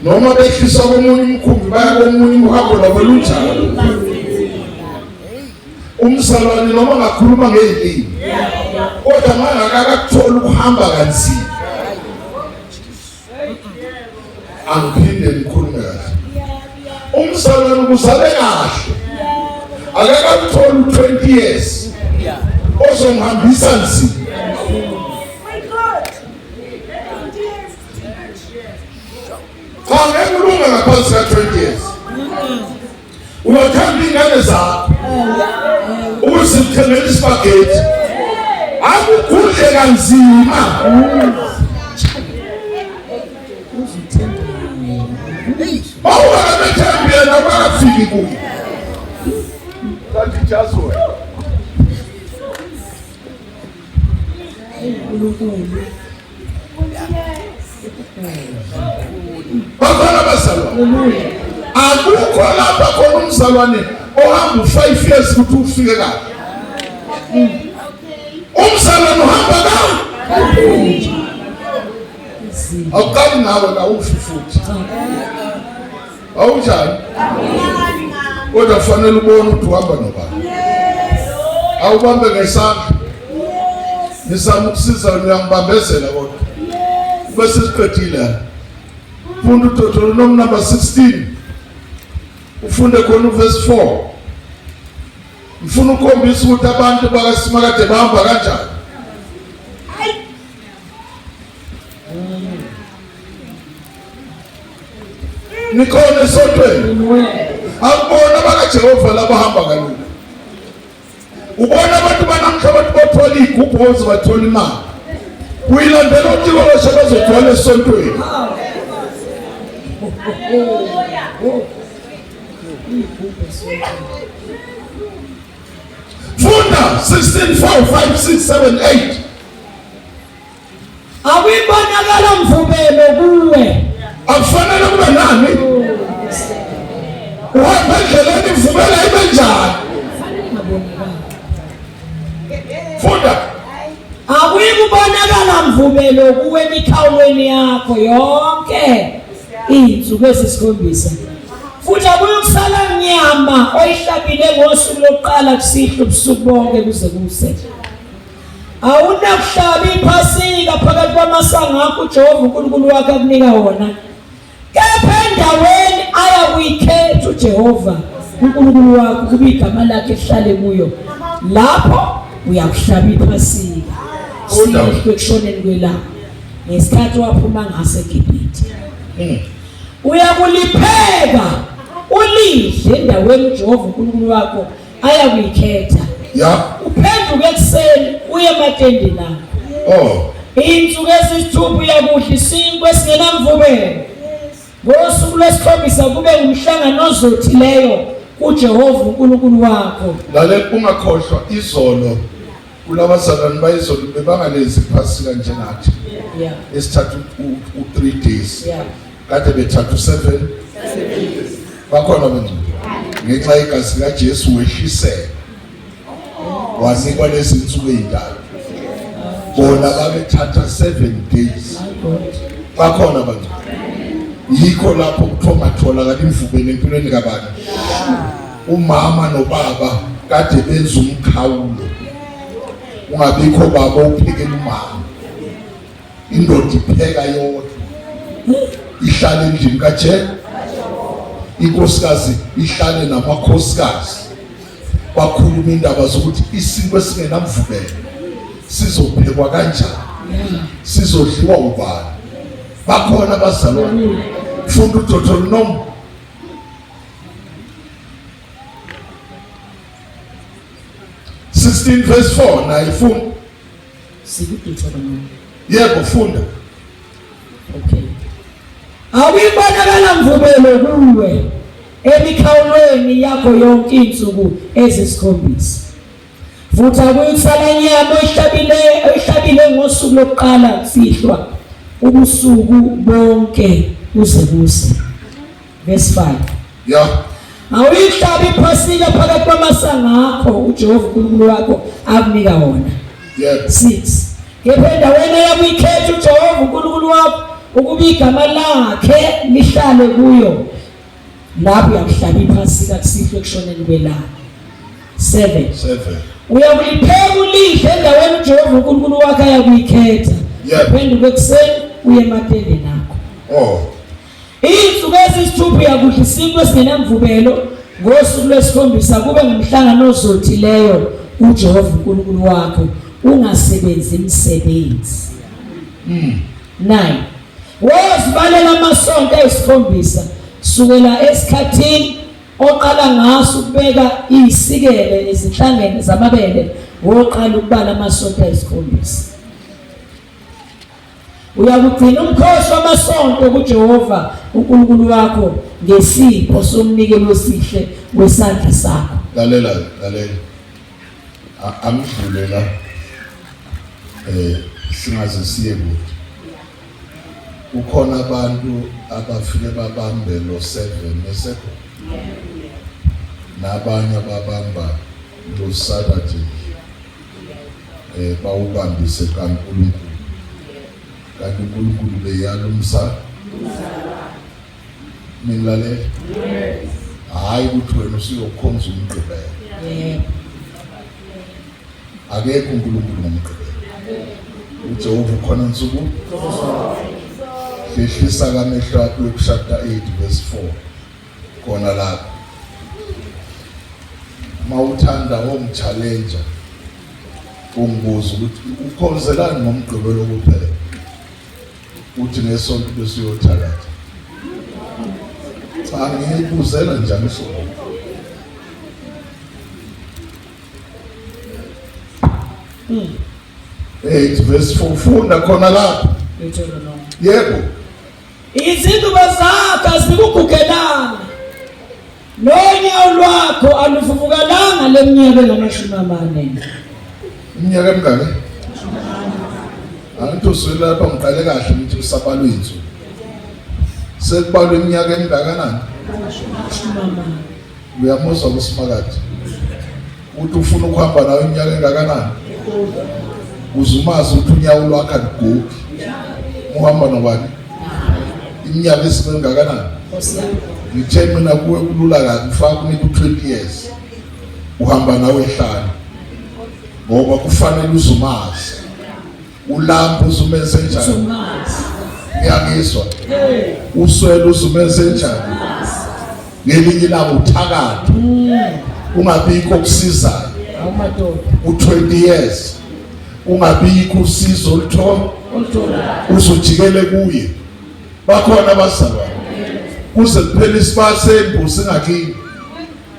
Noma behliswa komunye umkhumbi baya komunye uhambo lwabo lunjalo. Umzalwane noma ngakhuluma ngezilimi kodwa mangakakakutholi ukuhamba kanzima. Angiphinde ngikhulume kahle. Umzalwane ukuzale kahle akakakutholi u-20 years ozomhambisa nzima. Cha, ngeke ulunge ngaphansi ka-20 years. Uyathanda iy'ngane zakho ukuze uthengele isipageti akugudle kanzima. Mawungakamethembi yena ungakafiki kuye. Kanti jazi wena. uNkulunkulu. Bakhona abazalwane. Akukho lapha khona umzalwane ohamba u-5 years ukuthi ufike kahle. Umzalwane uhamba kahle. Awuqali ngawe la ufi futhi. Awunjani? Kodwa kufanele ubone ukuthi uhamba nobani. Awubambe ngesandla. Ngizama ukusiza wena uyangibambezela kodwa. Bese siqedile. Funda uDeuteronomy number 16. Ufunde khona uverse 4. Ngifuna ukukhombisa ukuthi abantu bakaSimakade bahamba kanjani. Nikhona esontweni. Akubona bakaJehova labahamba kalula. Ubona abantu banamhla abantu bathwala iy'gubhu baze bathola imali. Uyilandela otikoloshe bazothwala esontweni. Funda 16 4 5 6 7 8. Akuyibonakala mvubelo kuwe. Akufanele kube nani? Uhamba endleleni ivumela ibe njani? Funda. Akuyikubonakala mvubelo kuwe emikhawulweni yakho yonke izinsuku ezisikhombisa. Futhi akuyikusala nyama oyihlabile ngosuku lokuqala kusihlwa ubusuku bonke kuze kuse. Awunakuhlaba iphasika phakathi kwamasango akho uJehova uNkulunkulu wakho akunika wona. Kepha endaweni ayakuyikhetha uJehova uNkulunkulu wakho kuba igama lakhe lihlale kuyo. Lapho uyakuhlaba iphasika. Sihle ekushoneni kwelanga ngesikhathi waphuma ngaso eGibhithe. Uyakulipheka ulidle endaweni uJehova uNkulunkulu wakho ayakuyikhetha ya uphenduke ekuseni uye ematendeni akho oh iy'nsuku eziyisithupha uyakudla isinkwa esingenamvubelo ngosuku lwesikhombisa kube ngumhlangano ozothileyo kuJehova uNkulunkulu wakho lalela ungakhohlwa izolo kulabazalwane bayizolo bebangalezi iphasika njengathi yeah esithatha u-3 days yeah kade bethatha u-7 bakhona bengcwele ngenxa yegazi likaJesu wehlisela wanikwa lezi nsuku ezintathu bona babethatha 7 days bakhona bangcwele yikho lapho kuthiwa ngatholakala imvubelo empilweni kabani umama nobaba kade benza umkhawulo ungabikho baba uphekela umama indoda ipheka yodwa ihlale endlini kaJe inkosikazi ihlale namakhosikazi bakhuluma indaba zokuthi isinkwa esingenamvubelo sizophekwa kanjani sizodliwa ubani bakhona abazalwane funda uDeuteronomy 16 verse 4 naye funda SikuDeuteronomy. Yebo funda. Okay. Awuyibonakala mvubelo kuwe emikhawulweni yakho yonke insuku ezisikhombisa. Futhi akuyithola nyama oyihlabile oyihlabile ngosuku lokuqala kusihlwa ubusuku bonke kuze kuse. Verse 5. Yeah. Awuyihlabi iphasika phakathi kwamasango akho uJehova uNkulunkulu wakho akunika wona. Yebo. 6. Kepha endaweni eyakuyikhetha uJehova uNkulunkulu wakho ukuba igama lakhe lihlale kuyo lapho uyakuhlaba iphasika kusihlwa ekushoneni kwelanga. 7. 7. Uyakulipheka ulidle endaweni uJehova uNkulunkulu wakho ayakuyikhetha. Yebo. Uphenduke ekuseni uye ematendeni akho. Oh. Izinsuku eziyisithupha uyakudla isinkwa esingenamvubelo ngosuku lwesikhombisa kube ngumhlangano ozothileyo uJehova uNkulunkulu wakho ungasebenzi imisebenzi. 9 Wozibalela amasonto ayisikhombisa sukela esikhathini oqala ngaso ukubeka isikele ezinhlangeni zamabele woqala ukubala amasonto ayisikhombisa. Uyakugcina umkhosi wamasonto kuJehova uNkulunkulu wakho ngesipho somnikelo osihle wesandla sakho. Lalela, lalela. Angidlule la. Eh singaze siye kude. Kukhona abantu abafike babambe lo 7 esekho. Nabanye ababamba lo Saturday. eh bawubambise kaNkulunkulu kanti uNkulunkulu beyala umsa nilalela hayi ukuthi wena usuyokhonza umgqibelo Yebo. akekho uNkulunkulu ngomgqibelo uJehova ukhona nsuku hlehlisa kamehlo akho chapter 8 verse 4 khona lapho. Mawuthanda ongichallenge ungibuza ukuthi ukhonzelani ngomgqibelo kuphela. Uthi ngesonto bese uyothakatha. Cha ngiyibuzela nje angisho. 8 verse 4 funda khona lapho. Yebo. Izindubo zakho azikugugelanga nonyawo lwakho aluvuvukalanga leminyaka engamashumi amane. Iminyaka emingaki? Angithi uzwile lapha ngiqale kahle ngithi kusabalwa insuku. Sekubalwa iminyaka emingakanani? Uyamuzwa kusimakade. Uthi ufuna ukuhamba nawe iminyaka engakanani? Uzumazi ukuthi unyawo lwakho alugugi. Uhamba nobani? Iminyaka esingakanani? Ngithe mina kuwe kulula kabi ufaka kunika u-20 years. Uhamba nawe ehlane. Ngoba kufanele uzumazi. Ulamba uzumenze njani? Ngiyangizwa. Uswele uzumenze njani? Ngelinye ilanga uthakatha. Ungabikho okusizayo. U20 years. Ungabikho usizo oluthola. Uzojikele kuye. Bakhona abazalwane. Kuze kuphele isibaya sembuzi ngakini.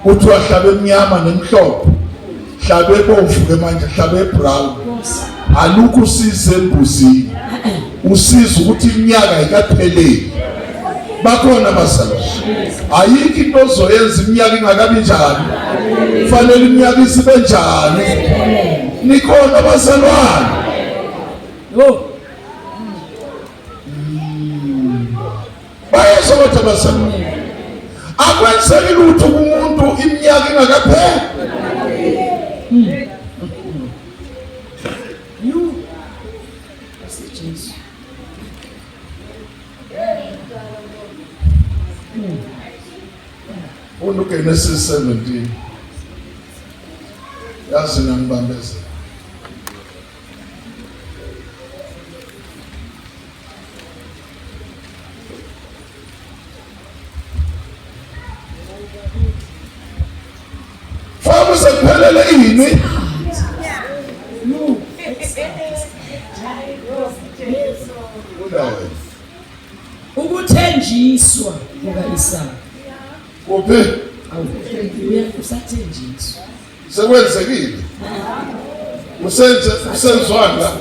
Kuthiwa hlabe emnyama nemhlophe. Hlabe ebomvu ke manje hlabe ebrown. Alukho usizo embuzini. Usizo ukuthi iminyaka ayikapheleli. Bakhona abazalwane. Ayikho into ozoyenza iminyaka ingakabi njani. Kufanele iminyaka isibe njani. Nikhona abazalwane. Yo. Bayesho kodwa abazalwane. Akwenzeki lutho kumuntu iminyaka ingakapheli. Funda uGenesis 17. Yazi ngangibambezela. Faka sekuphelele ini? Ukuthenjiswa kuka-Isaka. Kuphi? Awu, usathenjiswa. Sekwenzekile. Usenze usenzwani la?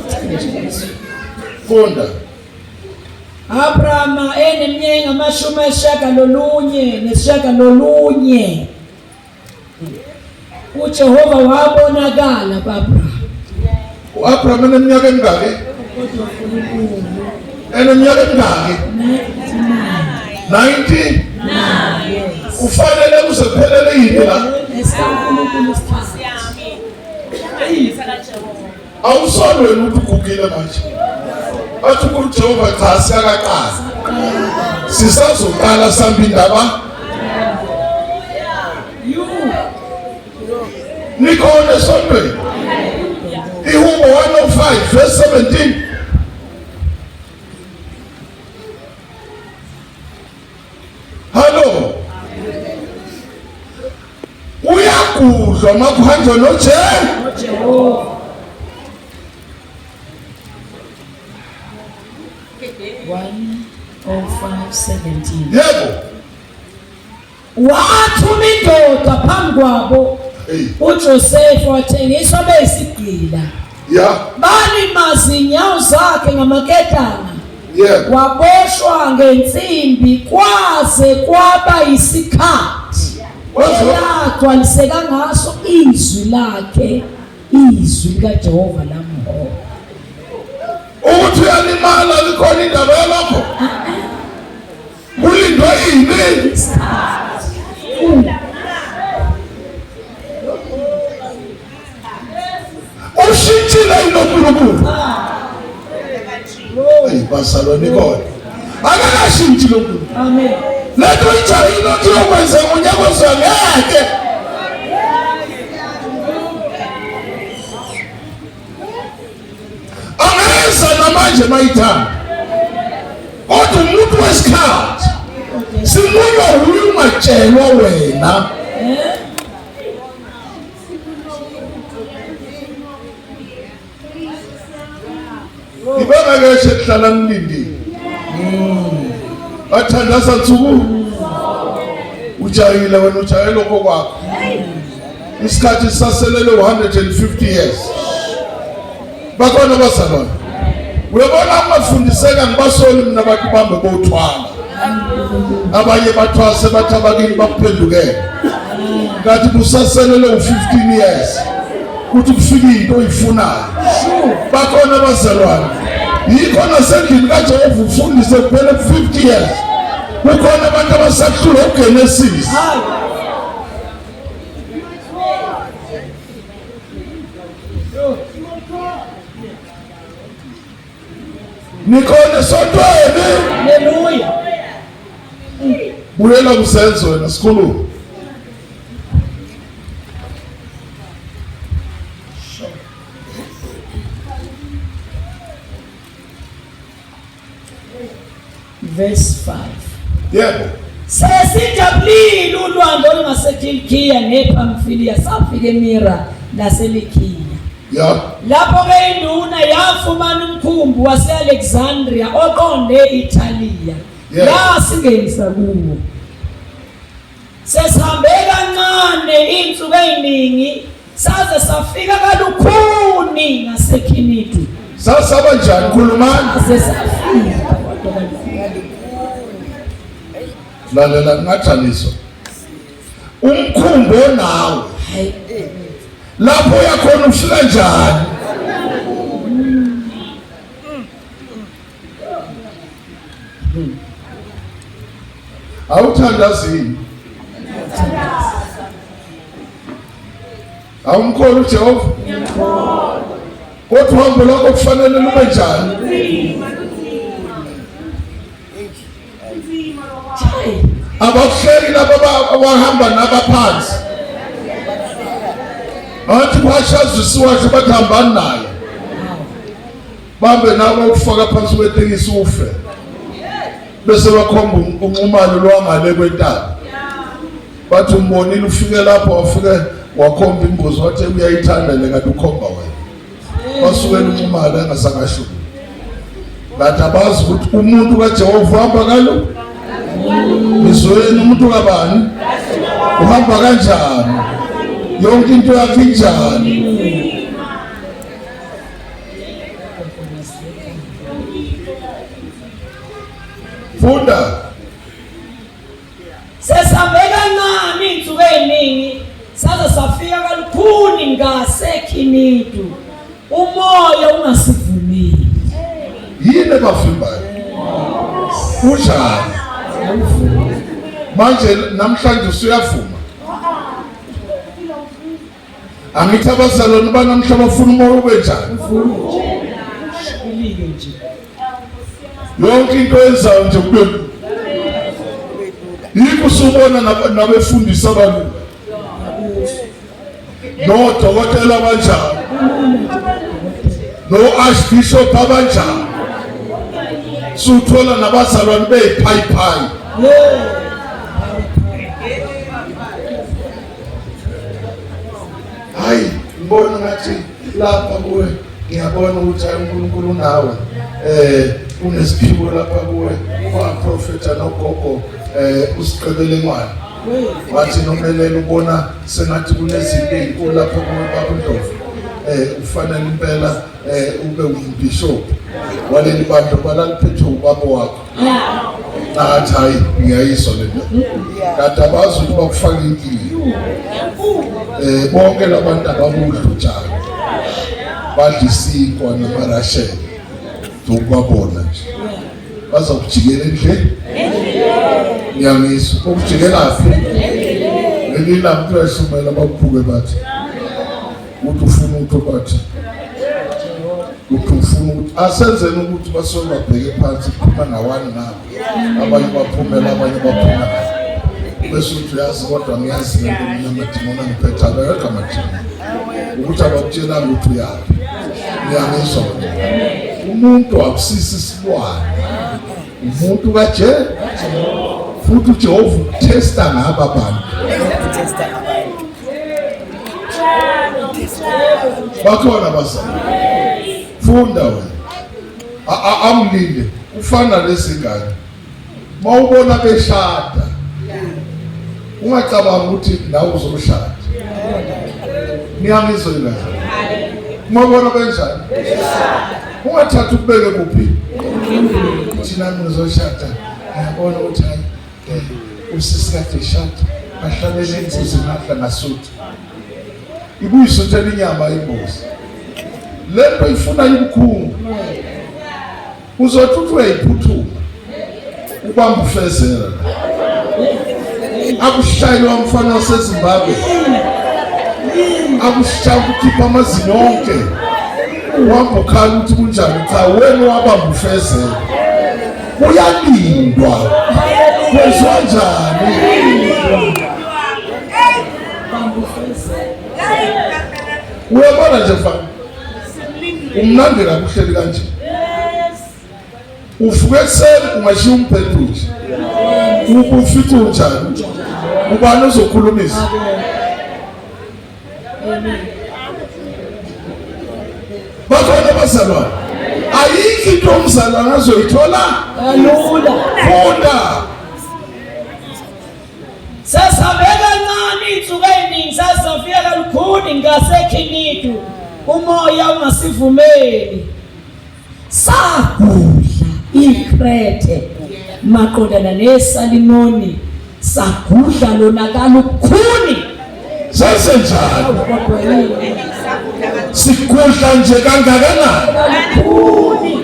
Funda. Abrahama eneminyaka engamashumi ayisishiyagalolunye nesishiyagalolunye uJehova wabonakala ku-Abrahama. U-Abraham eneminyaka emingaki? Eneminyaka emingaki? 90. Ufanele kuze kuphelele yini la? Awusoli wena ukuthi ugugile manje. Bathi uJehova cha siyakaqala. Sisazoqala samba indaba. Nikhona esontweni. Ihubo 105 verse 17. Hallo. Uyagudlwa makuhanjwa noJehova. 105:17. Yebo. Wathuma indoda phambi kwabo. uJoseph wathengiswa beyisigqila. Yeah. Balimaza inyawo zakhe ngamaketanga. Yeah. Waboshwa ngensimbi kwaze kwaba isikhathi. Yagcwaliseka ngaso izwi lakhe, izwi likaJehova lamhola. Ukuthi uyalimala likhona indaba yalapho. Kulindwa ini? Ushintshile inoNkulunkulu. Hey bazalwane kodwa. Akakashintshi lo Nkulunkulu. Amen. Lento ijahile ukuthi uyokwenza ngonyaka ozayo ngeke. Angeza namanje mayithanda. Kodwa umuntu wesikhathi simunywa wuye ungatshelwa wena. Ibangakeshe kuhlala nilindile. Bathandaza nsuku. Ujahile wena ujahe lokho kwakho. Isikhathi sisaselele 150 years. Bakhona abazalwane. Uyabona ungafundiseka ngibasoli mina abantu bambe bothwala. Abanye bathwase bathi abakini bakuphendukele. Kanti kusaselele u15 years. Kuthi kufike into oyifunayo. Bakhona abazalwane. Yikho nasendlini kaJehova ufundise kuphela 50 years. Kukhona abantu abasahlulwa uGenesis. Nikhona esontweni. Haleluya. Buyela kusenzo wena sikhulu. Verse 5. Yebo. Sesijabulile ulwandle olungaseKilikiya nePamfiliya safika eMira naseLikiya. Ya. Lapho ke induna yafumana umkhumbi wase-Alexandria oqonde e-Italiya. Yeah. Yasingenisa kuwo. Sesihambe kancane insuku eziningi saze safika kalukhuni ngaseKhinidu. Sasaba njani khulumani? Saze safika kodwa kalukhuni. Lalela ngingathaniswa. Umkhumbi onawe. Hayi. Lapho uyakhona ufika njani? Awuthandazini. Awumkhona uJehova? Kodwa uhambo lwakho kufanele lube njani? Abakuhleki laba abahamba nabaphansi. Bathi kwashazisiwa washo bathi hambani naye. Bambe nawe ukufaka phansi kwetekisi ufe. Bese bakhomba unxumalo lwangale kwentaba. Bathi umbonile ufike lapho wafike wakhomba imbuzi wathi uyayithanda le kanti ukhomba wena. Basukela unxumalo engazange asho. Kanti abazi ukuthi umuntu kaJehova uhamba kalo. Ngizweni umuntu kabani? Uhamba kanjani? Yonke into yakhe injani? Funda. Sesihambe kancane iy'nsuku ey'ningi saze safika kalukhuni ngaseKhinidu umoya ungasivumeli. Yini ebavimbayo? Kunjani? Manje namhlanje usuyavuma. Angithi abazalwane banamhla bafuna umoya ube njani? Yonke into yenzayo nje kube yikho usubona nabefundisi abalula nodokotela abanjani no-archbishop abanjani suthola nabazalwane beyiphayiphayi hayi ngibona ngathi lapha kuwe ngiyabona ukuthi hayi uNkulunkulu unawe eh unesiphiwo lapha kuwe waprofetha nogogo eh usiqebele incwadi wathi nomelela ubona sengathi kunezinto ezinkulu lapha kuwe baba uNdlovu eh ufanele impela eh ube umbishop waleli bandla balaliphethe ubaba wakho Ngathi hayi ngiyayizwa le nto. Kanti abazi ukuthi bakufaka inkinga. Eh bonke labantu ababudla utshani. Badla isinkwa namarashela. Ukubabona nje. Bazokujikela endlini. Ngiyangizwa ukujikela phi? Leli langa kuyashumela bakuphuke bathi. Uthi ufuna ukuthi bathi uthi ufuna ukuthi asenzeni ukuthi basuke babheke phansi kuphuma ngawani nabo abanye baphumela abanye baphuma bese uthi uyazi kodwa ngiyazi le nto mina amadimoni angiphethe abekho amadimoni ukuthi abakutshelanga ukuthi uyaphi ngiyangizwa umuntu akusisi isilwane umuntu kaje futhi uJehova uthesta ngaba bantu Bakhona abazali. Funda wena. Amlinde ufana lezingane. Mawubona beshada ungacabanga ukuthi nawe uzoshada. Niyangizwa yini? Mawubona benjani? Ungathatha ukubeke kuphi? Thina ngizoshada. Ngiyabona ukuthi hayi eh, usisi kade eshada bahlalele imbuzi ngadla ngasutha. Ibuyisuthela inyama imbuzi. Lento ifuna ibukhungu. Uzothi uthi uyayiphuthuma ubamba ufezela akushayelwa umfana waseZimbabwe akushaya ukukhipha amazinyo onke uhamba ukhala ukuthi kunjani cha wena wabamba ufezela kuyalindwa kwenziwa njani uyabona nje mfana umnandi kabi uhleli kanje uvuka ekuseni ungashiya umbhedo nje ufice unjani ubani ozokhulumisa bakhona abazalwane ayikho into umzalwane azoyithola kalula funda Sasabe kancane iy'nsuku ey'ningi sasafika kalukhuni ngasekhinidu umoya ungasivumeli sagudla ikrethe maqondana nesalimoni sagudla lona kalukhuni Senzenjani? Sigudla nje kangakanani?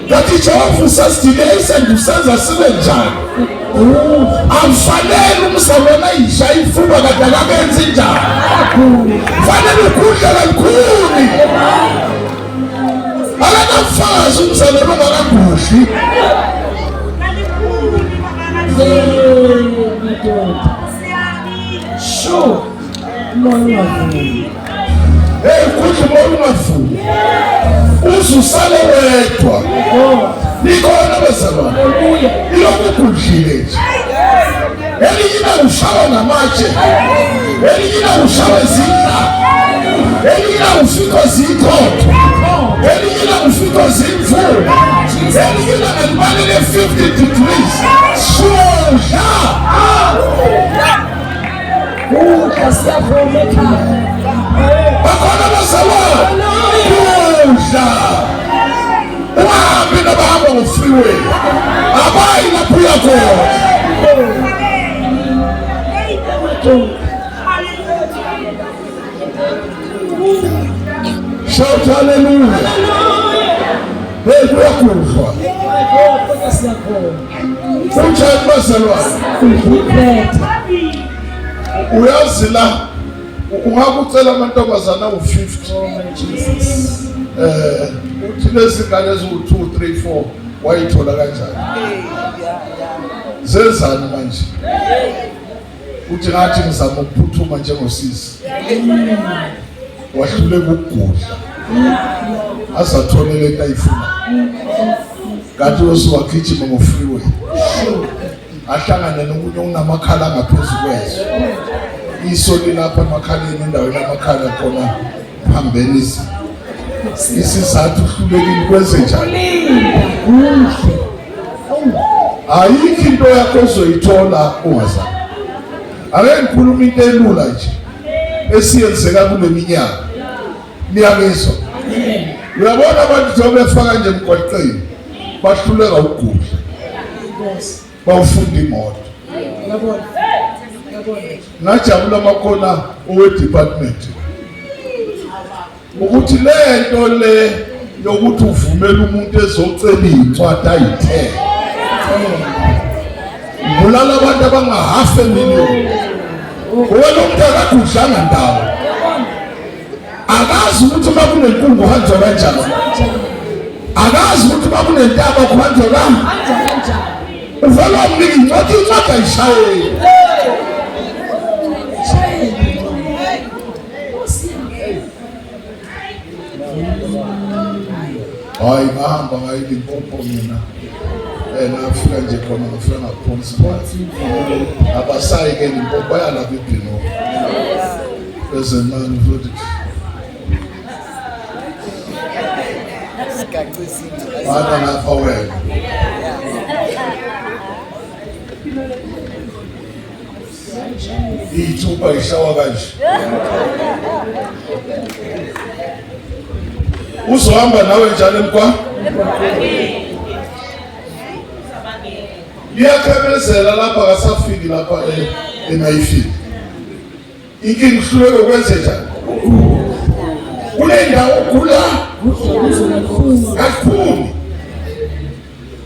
Kanti Jehova usasidileyisa nje usenza sibe njani? Akufanele umzalwane ayisha ifuba kade akakenzi njani. Fanele ugudle kalukhuni. Akanamfazi umzalwane ongakagudli. Sure. Umoya ungavumi. Hey, kuthi umoya ungavumi. Uze usale wedwa. Nikhona bazalwane. Ilokhu kudlile nje. Elinye ilanga ushawa ngamatshe. Elinye ilanga ushawa izinqa. Elinye ilanga ufikwa zikhotho. Elinye ilanga ufikwa zimvula. Elinye ilanga libalele 50 degrees. Sudla. Kudla siyavuma ekhaya. Bakhona abazalwane. Kudla. Ungahambi nabahamba ngo-freeway. Abayi lapho uya khona. Shout hallelujah. Hey, kuyakudlwa. Kunjani bazalwane? Uyazi la ungakucela amantombazana awu-50 eh uthi lezi ngane eziwu-2 3 4 wayithola kanjani zenzani manje uthi ngathi ngizama ukuphuthuma njengosisi wahluleka ukugudla azathole lento ayifuna kanti usuwagijima ngo-freeway ahlangane nokunye okunamakhala angaphezu kwezwe iso lilapha emakhaleni endaweni amakhala khona phambene izinto isizathu uhlulekile kwenze njani ayikho into yakho ozoyithola ungazami ake ngikhuluma into elula nje esiyenzeka kule minyaka niyangizwa uyabona abantu njengoba befaka nje emgwaqeni bahluleka ukugudla bawufunda imoto ngajabula amakona owe-department ukuthi le nto le yokuthi uvumela umuntu ezocela iy'ncwadi ayithele bulala abantu abangahalf a million wena umuntu akagudlanga ndawo akazi ukuthi uma kunenkungu uhanjwa kanjani akazi ukuthi uma kunentaba kuhanjwa kanjani uvele wamnika incwadi incwadi ayishayeli hayi ngahamba ngayi Limpopo mina eh ngafika nje khona ngafika ngaphonsa abasayi ke Limpopo bayalapha eBhenoni ezemali futhi Bana lapha wena. Iy'thupha ishawa kanje. Uzohamba nawe njalo emgwa? Liyakhemezela lapha akasafiki lapha emayifiki. Inkinga uhluleke ukwenze njani? Kule ndawo ugula kakhulu.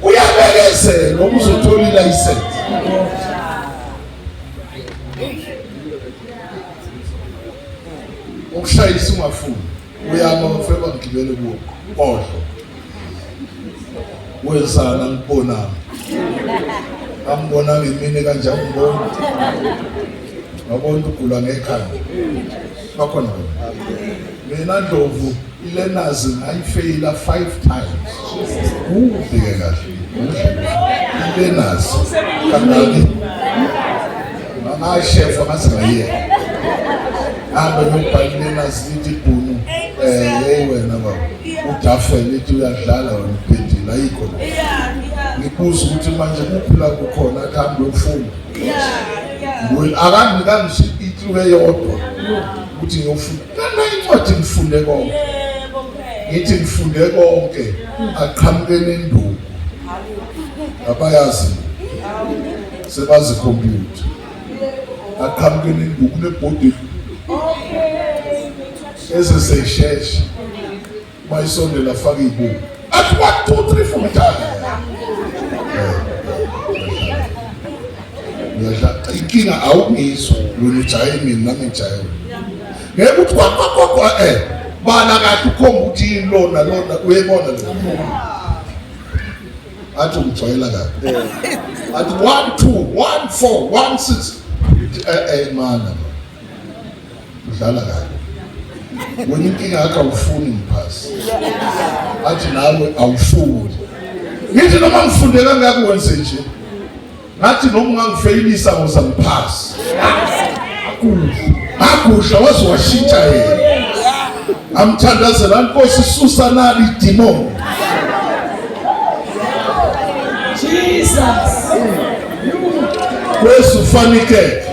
Uyabekezela uma uzothola ilayisensi. Ukushayisa ungafuni. Uyama ngifike bangigibele kuwo. Kodwa wenzana ngibonanga ambonanga imini kanje angiboni ngabona ugula ngekhanda bakhona wena mina Ndlovu ilenazi ngayifeyila 5 times ufike kahle ilenazi kangaki ngashefa ngaze ngayeka hambe ngiyobhala ilenazi lithi ibhunu um yeyi wena baba udafele ethi uyadlala wena ubhedile ayikho lo ngibuza ukuthi manje kuphi la kukhona athi hambe uyofunda akanginika ngisho itluke eyodwa ukuthi ngiyofunda nana incwadi ngifunde konke ngithi ngifunde konke aqhamuke nenduku abayazi sebazi computer aqhamuke nenduku nebhodi ezeseyishesha uma isondela afake ibuku athi 1 2 3 4 mdala uyadla inkinga awungizwa wena ujaye mina nami ngijaye wena ngeke uthi kwa kwa kwa kwa eh bala kahle ukhomba ukuthi yini lona lona uyayibona le athi ungijwayela kabi athi 1 2 1 4 1 6 eh eh mana udlala kabi wena inkinga yakho awufuni ngiphasi athi nawe awufuni ngithi noma ngifunde kangaka wenze nje ngathi noma ungangifeyilisa ngoza ngiphasi agusha waze washintsha yena amthandazela nkosi susa nali idimoni Jesus kwesu fanikeke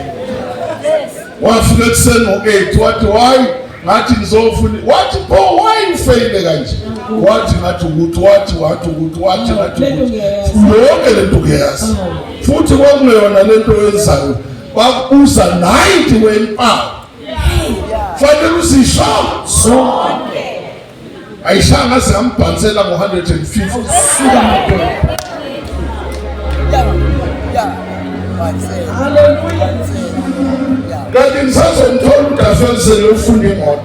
Wafika ekuseni ngo-8 wathi why ngathi ngizofuna wathi pho why ufeyile kanje wathi ngathi ukuthi wathi wathi ukuthi wathi ngathi ukuthi yonke le nto uyazi futhi kwakungeyona le nto oyenzayo bakubuza 90 wempawu fanele uzisho zonke Ayishaya ngaze ngambhansela ngo-150. Suka madoda. Hallelujah. Kanti ngisazomthola udafelsele ufunda imoto.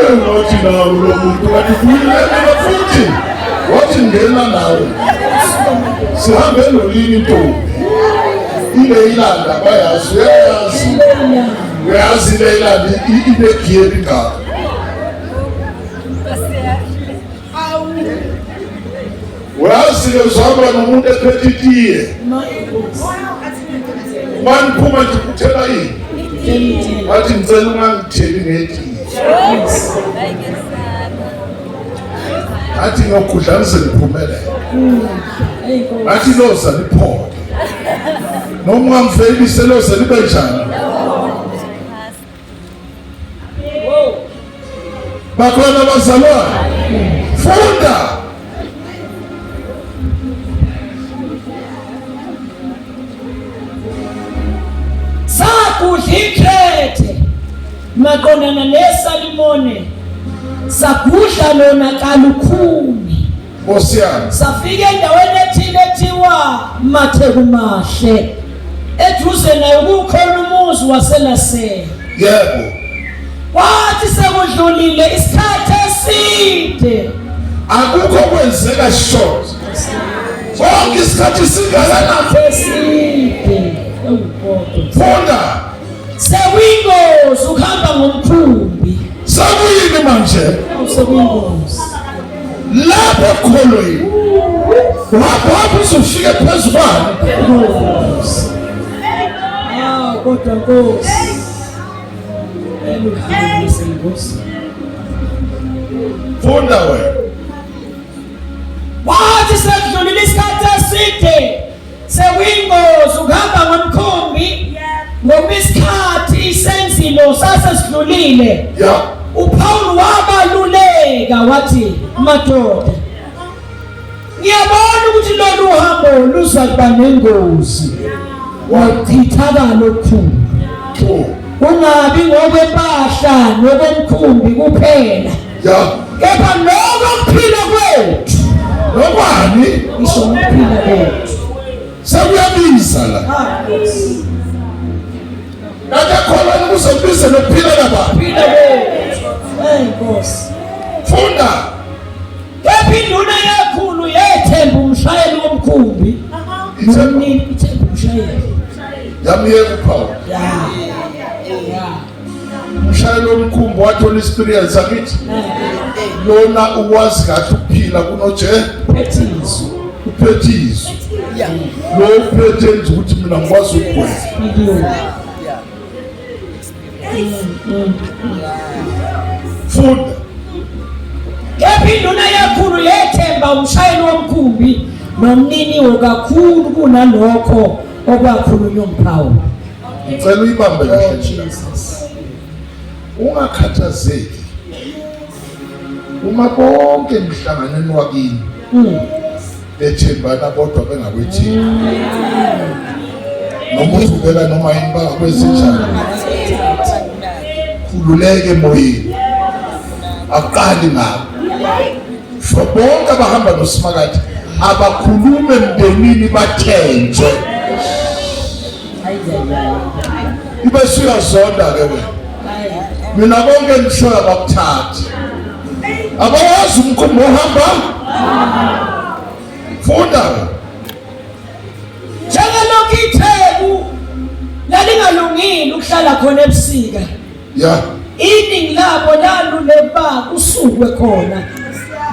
Engathi nawo lo muntu kanti kuyile mina futhi wathi ngena nawe. Sihambe nolini intombi. Ile ilanda bayazi uyayazi. Uyazi le ilanda inegiye elingaka. Uyazi-ke uzohamba nomuntu ephethe itiye. Maniphuma nje uthela ini? Wathi ngicela ungangitheli ngetiye. Athi ngiyogudla ngize ngiphumelele. Athi loza liphole. Noma ungangifeyilise loza libe njani? Bakhona abazalwane. Funda. Sakudla ikhethe maqondana nesalimone sagudla lona kalukhuni Nkosi yami. Safika endaweni ethile ethiwa Mathekumahle. Eduze nayo kukhona umuzi waseLasela. Yebo. Kwathi sekudlulile isikhathi eside. Akukho kwenzeka short. Sonke isikhathi singakanani? Eside. Funda. Sekuyingozi ukuhamba ngomkhumbi. Sekuyini manje? Sekuyingozi. Lapho ekukholweni. Lapho hamba uzofika phezu kwalo. Ah, kodwa Nkosi. Elukhulise Nkosi. Funda wena. Wathi sekudlulile isikhathi eside sekuyingozi ukuhamba ngomkhumbi ngoba isikhathi isenzilo sase sidlulile. Ya. uPaul wabaluleka wathi madoda ngiyabona ukuthi lolu hambo luza kuba nengozi wachithakala okukhulu kungabi ngokwempahla nokomkhumbi kuphela ya kepha lokho kuphila kwethu nokwani ngisho ukuphila kwethu sekuyabiza la kade khona ukuze kubize nokuphila nabantu phila kwethu hey Nkosi funda Kepha induna yekhulu yethemba umshayeli womkhumbi. Nomnini ithemba umshayeli. Yamyeka uPaul. Ya. Ya. Umshayeli womkhumbi wathola experience akithi. Lona ukwazi kahle ukuphila kunoje. Uphethe izwi. Uphethe izwi. Lo uphethe enza ukuthi mina ngikwazi ukugwema. Funda. Kepha induna yekhulu yethemba umshayeli womkhumbi nomniniwo kakhulu kunalokho okwakhulunywa uPawulu. Ngicela uyibambe kahle. Oh, Jesus. Ungakhathazeki. Uma bonke emhlanganweni wakini bethembana kodwa bengakwethembi. Noma uvukela noma yini bangakwenzenjani. Khululeke emoyeni. Akuqali ngabo. For bonke abahamba noSimakade abakhulume emndenini bathenjwe. Ibe suyazonda ke wena. Mina konke engishoyo abakuthathi. Abawazi umkhumbi ohamba. Funda. Njengalokhu itheku lalingalungile ukuhlala khona ebusika. Ya. Iningi labo laluleka kusukwe khona.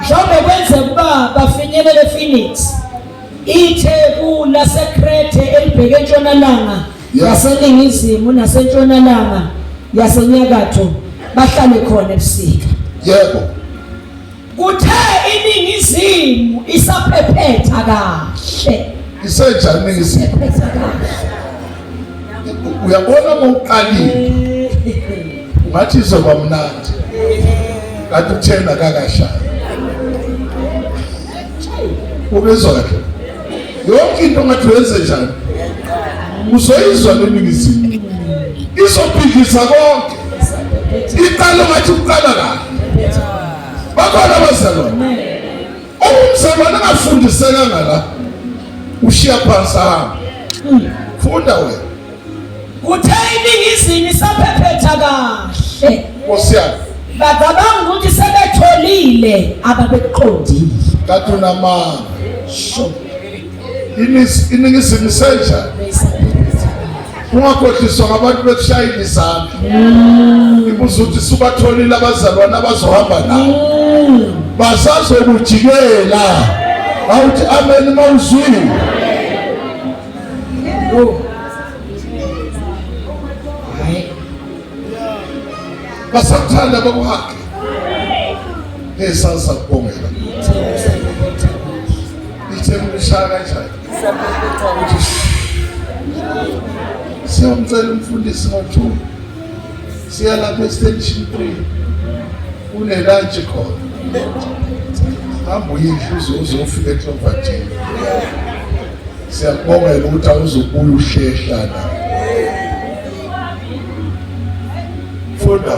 Mhlawumbe kwenzeka ukuba bafinyelele ePhoenix. Itheku laseKrete elibheke entshonalanga yaseningizimu nasentshonalanga yasenyakatho bahlale khona ebusika. Yebo. Kuthe iningizimu isaphephetha kahle. Isenjani iningizimu? Phephetha kahle. Uyabona uma uqalile ungathi izoba mnandi kanti uthena kakashayi. Ubezwa kahle. Yonke into ngathi wenze njani? Uzoyizwa leningizimu. Izophikisa konke. Iqala ngathi uqala kahle. Bakhona abazalwane. Umzalwane angafundisekanga la. Ushiya phansi ahamba. Funda wena. Kuthe iningizimu isaphephetha kahle. Nkosi yami. Bacabanga ukuthi sebetholile ababeqondile. Kanti unamanga. Sho. Iningizimu isenjani? Ungakhohliswa ngabantu bekushayela izandla. Ibuza ukuthi subatholile abazalwane abazohamba nabo. Basazokujikela. Awuthi amen mawuzwile. Oh. Hayi. Basakuthanda bakuhage. Esasa kubongela. Ithemba lishaya kanjani? Siyomcela umfundisi ngo-2 siya lapha extension 3 kunelantshi khona hamba uyidle uze uzofika eCloverton siyakubongela ukuthi awuzobuya uhlehla la funda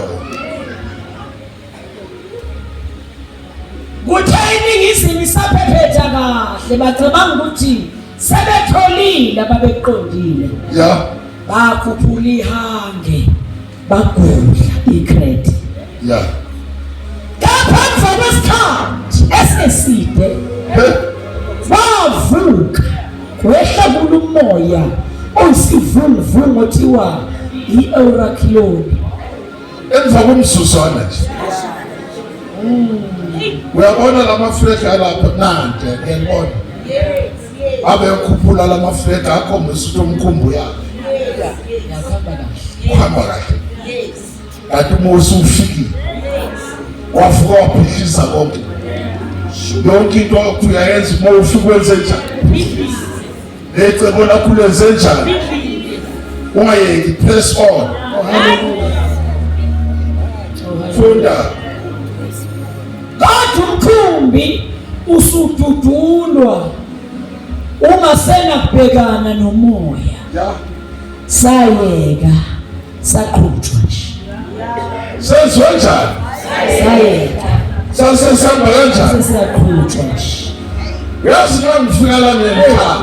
Kuthe iningizimu isaphephetha kahle bacabanga ukuthi sebetholile ababeqondile. Ya. Bakhuphula ihange bagudla icredit. Ya. Kepha emva kwesikhathi eseside wavuka wehla kulo umoya oyisivunguvungu othiwa i-Eurakiloni. Emva komzuzwana nje uyabona lama flag alapha nante ngiyabona abe ekhuphula lama flag akhombisa ukuthi umkhumbi uyaphi uhamba kahle kanti uma usufikile. Wavuka waphihliza konke. Yonke into wakho uyayenza uma ufika wenze njani? Lecebo lakho lenze njani? Ungayeki, press on. Funda. Kodwa umkhumbi usududulwa ungasenakubhekana nomoya. Ya. Sayeka saqhutshwa nje. Senziwe njani? Sayeka. Sasesihamba kanjani? Sesiyaqhutshwa nje. Uyazi nxa ngifika la ngemkhaya.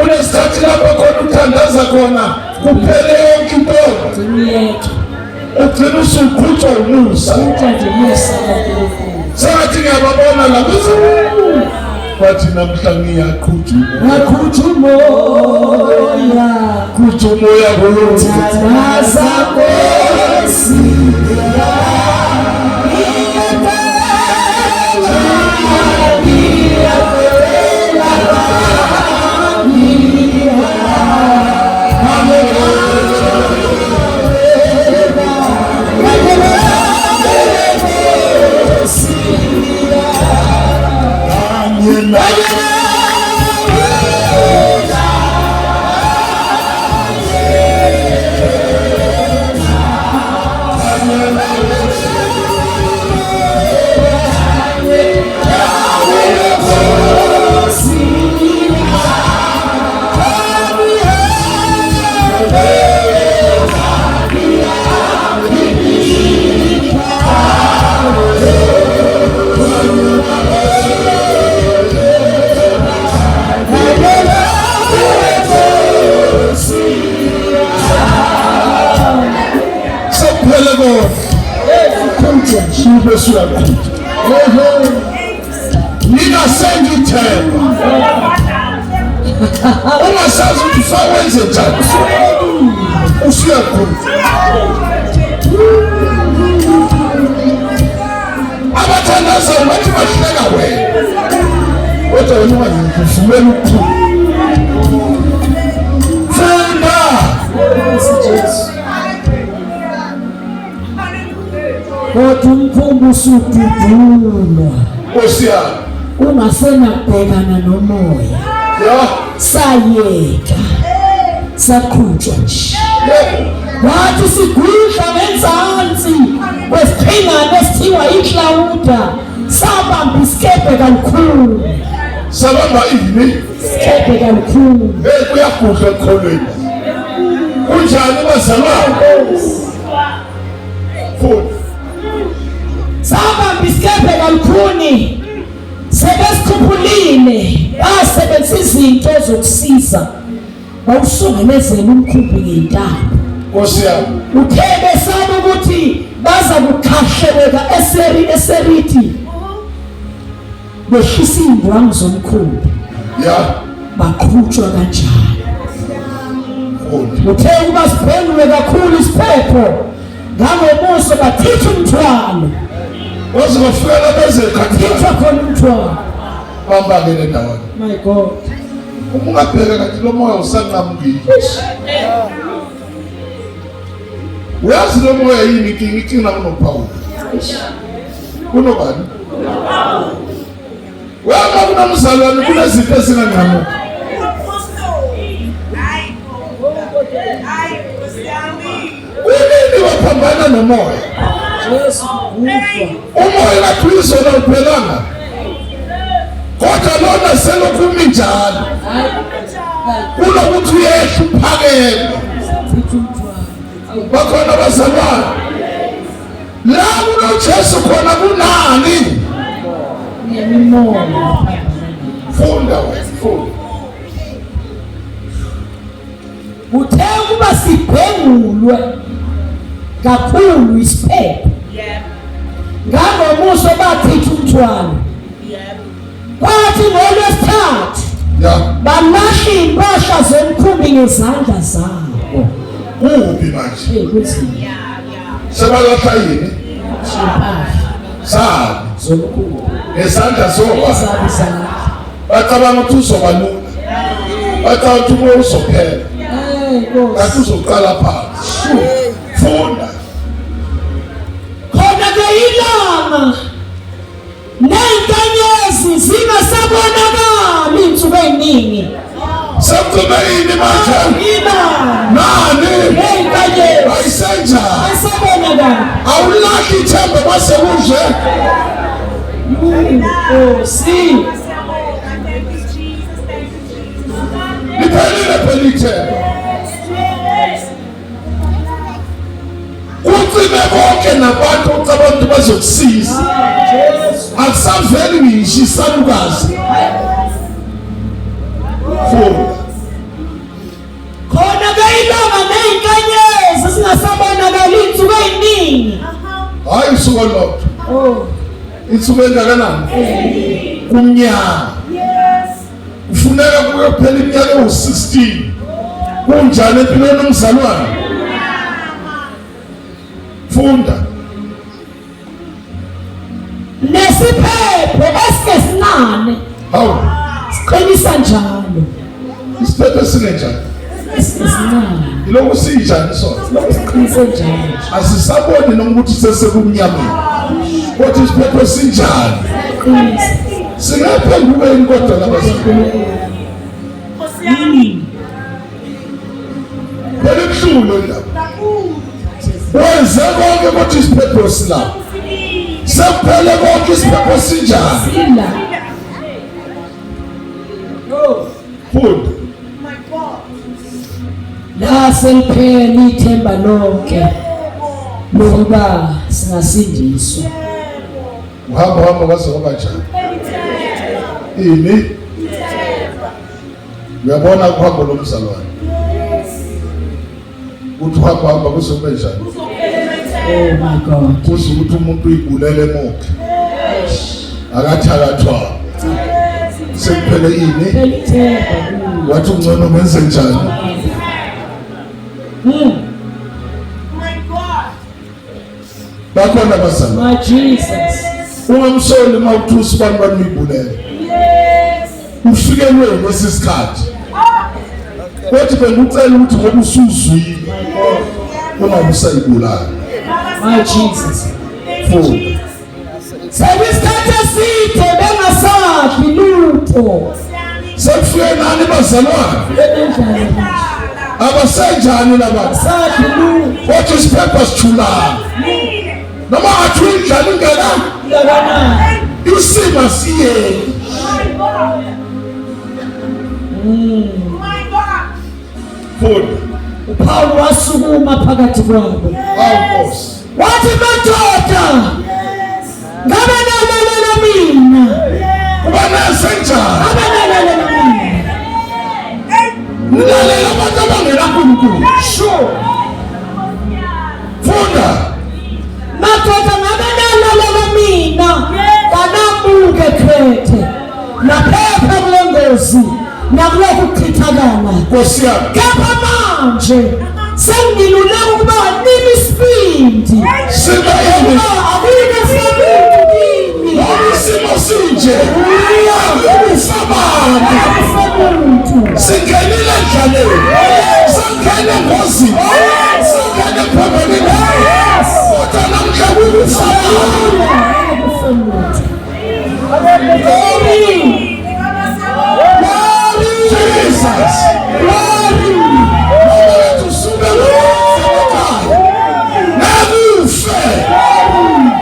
Unesikhathi lapho khona uthandaza khona kuphele yonke into. Uyeke. Ugcina usuqhutshwa umusa. Qhutshwa nje umusa kaNkulunkulu. Sengathi ngiyababona la bathi namhla ngiyaqhutshwa Ngaqhutshwa umoya. Qhutshwa umoya kulo. Thandaza Nkosi. Sekuphele konke. Ube suyaqhutha. Ningasengithemba. Ungasazi ukuthi usawenze njani. Usuyaqhutha. Abathandazayo bathi bahleka wena. Kodwa wena ungangivumeli ukuphuma. Funda. Kodwa umkhumbi usududulwa. Nkosi yami. Ungasenakubhekana nomoya. Ya. Sayeka. Saqhutshwa nje. Yebo. Wathi sigudla ngenzansi kwesiqhingana esithiwa iKlawuda sabamba isikebhe kalukhulu. Sabamba ini? Isikebhe kalukhulu. Hey kuyagudla ekholweni. Kunjani bazalwane? Futhi Sabamba isikebhe kalukhuni. Sebesikhuphulile basebenzisa izinto zokusiza. Bawusungelezela umkhumbi ngentambo. Nkosi yami. Uthe besaba ukuthi baza kukhahleleka eseri eseriti. Behlisa iy'ndwangu zomkhumbi. Ya. Baqhutshwa kanjalo. Futhi Uthe ukuba siphendule kakhulu isiphepho ngangomuso bathitha umthwalo. Waze wafika lapha ezekhathini. Thitha khona umthwalo. Bamba-ke le ndawo. My God. Uma ungabheka kanti lo moya usanqamukile. Uyazi lo moya yini inkinga inkinga kunoPawulu. Kunobani? Uyama kunomzalwane kunezinto ezinganqamuki. Kunini waphambana nomoya? Jesu kufa. Umoya kathi uyizona uphelanga. Kodwa lona selokhu umi njalo. Kunokuthi uyehla uphakeme. Bakhona abazalwane. La kunoJesu khona kunani? Nemimoya. Funda wena, funda. Uthe ukuba sibhengulwe kakhulu isiphepho. Ngangomuso bachitha umthwalo. Kwathi ngolwesithathu Ya, balahla iy'mpahla zomkhumbi ngezandla zabo. kuphi manje? Hey, kunzima. Sebalahla yini? Iy'mpahla Sani zomkhumbi. ngezandla zoba. Ezabo izandla. Bacabanga ukuthi uzoba lula. Bacabanga ukuthi umoya uzophela. Hey, Nkosi. Kanti uzoqala phansi. Funda. Khona ke Awulahli ithemba kwase kunje. Nkosi. Liphelile phela ithemba. Kucime konke nabantu ocabanga ukuthi bazokusiza. Akusaveli ngisho isalukazi. Funda. Khona ke ilanga nezinkanyezi singasabonakali insuku eziningi. Hayi usuku olodwa. Oh. Insuku engakanani? Kumnyama. Yes. Kufuneka kuyophela iminyaka ewu-16. Kunjani empilweni yomzalwane? Funda. Nesiphepho esingesincane. Hawu. Siqinisa njalo. Isiphepho esingenjani? Esingesincane. Ilokhu sinjani sona? Lokhu siqinise njalo. Asisaboni noma ukuthi sesekumnyameni. Kodwa isiphepho sinjani? Qinisa. Singaphenduka yini kodwa labazalwane? Nkosi yami. Phela ibuhlungu le ndaba. Wenze konke kodwa isiphepho silapha. Sekuphele konke isiphepho sinjani? Sila. Funda. My God. La seliphela ithemba lonke lokuba singasindiswa. Uhamba uhamba kwaze kwaba njani? Ini? Uyabona kuhambo lomzalwane. Uthi uhamba hamba kuze kube njani? Oh my God. Kuze ukuthi umuntu uyibulele emokhe. Akathakathwa. Sekuphele ini? Phela ithemba kuwe. Wathi ungcono ngenze njani? My God. Bakhona abazalwane. My Jesus. Ungamsoli uma uthi usibani bani uyibulele. Yes. Ufikelwe lesi sikhathi. Kodwa bengicela ukuthi ngoba usuzwile ungabe usayibulala. My Jesus. Thank you, Funda. Jesus. Sekuyisikhathi eside bengasadli lutho. Nkosi yami. Sekufike nani bazalwane? Benendlala manje. Abasenjani laba? Sadli lutho. Kodwa isiphepha sithulana. Noma ngathi indlala ingakanani, Ngakanani? isimo siyeni. My God. My God. Funda. uPaul wasukuma phakathi kwabo. Awu Nkosi. Wathi madoda, Yes. ngabe nalalela mina. Kuba nasenjani? Ngabe nalalela mina. Nilalela abantu abangenaNkulunkulu. Sure. Funda. Madoda ngabe nalalela mina. Kanabuke Krethe. Naphepha kule ngozi nakulokhu kuchithakala. Nkosi yami. Kepha manje sengiluleka ukuba nimi isibindi. Sibe yini? Akuyikufa muntu kimi. Ngoba isimo sinje. Akusabantu. Akufa muntu. Singenile endlaleni. Sangena engozini. Sangena ephambaneni. Kodwa namhla kukusabantu. Akufa muntu. Glory. Glory. Jesus. Glory. Ngoba lethu usuke ekhaya. Ngeke ufe.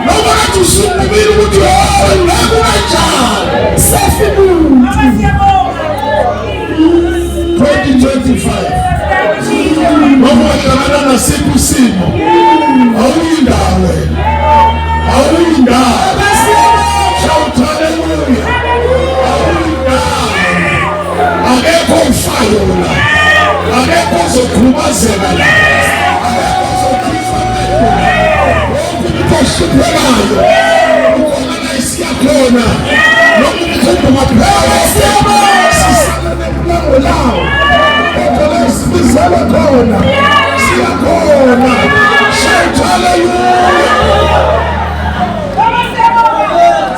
Noma kathi usukumile ukuthi hayi ngeke ube njani. Safe muntu. 2025. Noma wahlangana nasiphi isimo. Awuyindawo wena. Awuyindawo. Shout hallelujah. Awuyindawo. Akekho ofayo la. Akekho ozokhubazeka la. Akekho ozokhipha amehlo la. Wonke umuntu ohluphekayo. Ukhona la isiyakhona. Noma umkhumbi ungaphela. Sisala nemlango lawo. Kodwa la isibizela khona. Siyakhona. Shout hallelujah.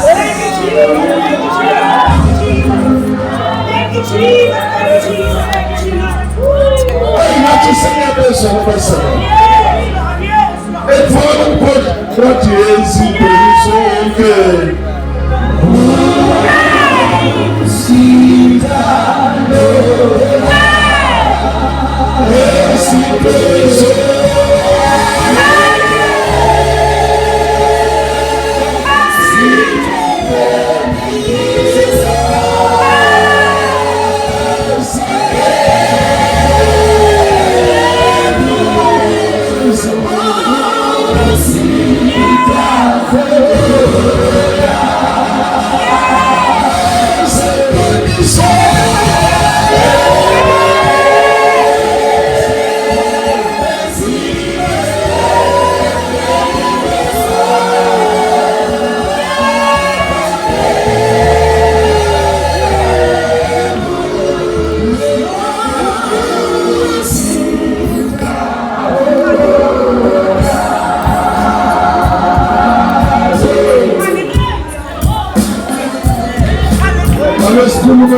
Thank you, Jesus. Thank you, Jesus. Thank you, Jesus. Hey, ngathi sengiyabezwa abazalwane. Yes, Lord. Yes, Lord. Efana ukuphosha wathi ezintweni zonke. Ezintweni zonke.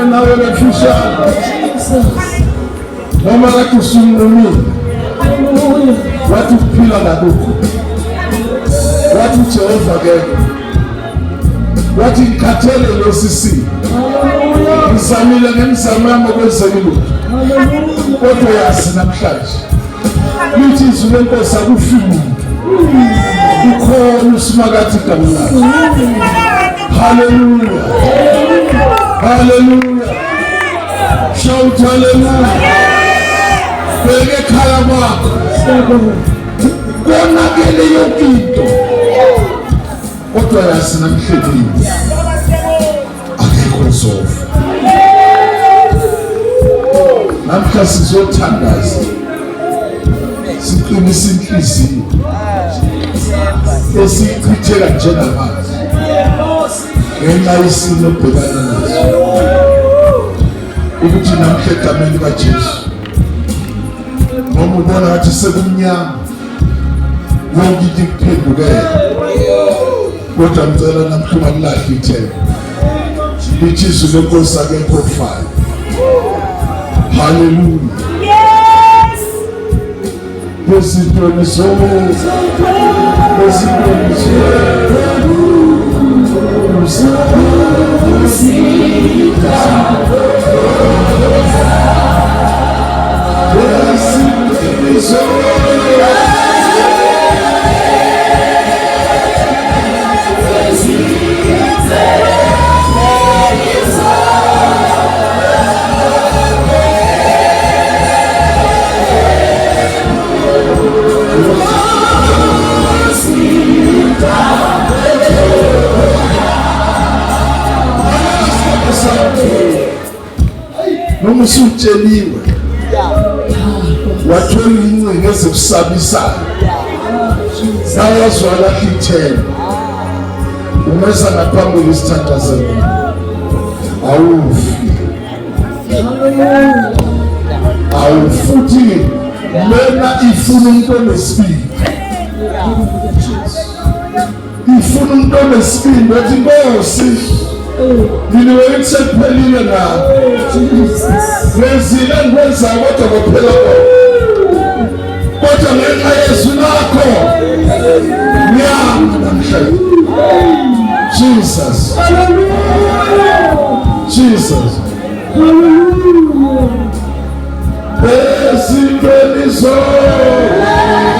nawe kafushane. Noma kade usunqumile. Wathi ukuphila nakukho. Wathi uJehova ke. Wathi ngikhathele lesi simo. Ngizamile ngemizamo yami okwenzeka lutho. Kodwa yazi namhlanje. Lithi izwi lenkosi akufi muntu. Ukhona uSimakade igama lakhe. Hallelujah. Hallelujah. Shout hallelujah. Bheke ekhaya kwakho. Konakele yonke into. Kodwa yazi namhlanje. Akekho ozofa. Namhla sizothandaza. Siqinisa inhliziyo. Esichitheka njengamanzi. Ngenxa yesimo obhekana naso. Ukuthi namhla egameni likaJesu. Noma ubona ngathi sekumnyama. Yonke into ikuphendukele. Kodwa ngicela namhla ungalilahli ithemba. Lithi izwi lenkosi akekho ofayo. Hallelujah. Yes. Ezintweni zonke. Ezintweni zonke. Ezintweni zonke. Noma usutsheliwe wathola incingo ezikusabisayo nawazwala ithemba umesa ngaphambili isithandazelo awufi awufuthi lena ifuna umuntu onesibindi ifuna umuntu onesibindi wathi nkosi mina wena sekuphelile ngakho ngenzile engikwenzayo kodwa kwaphela konke kodwa ngenxa yezwi lakho ngiyama namhlanje Jesus Jesus ezintweni zonke.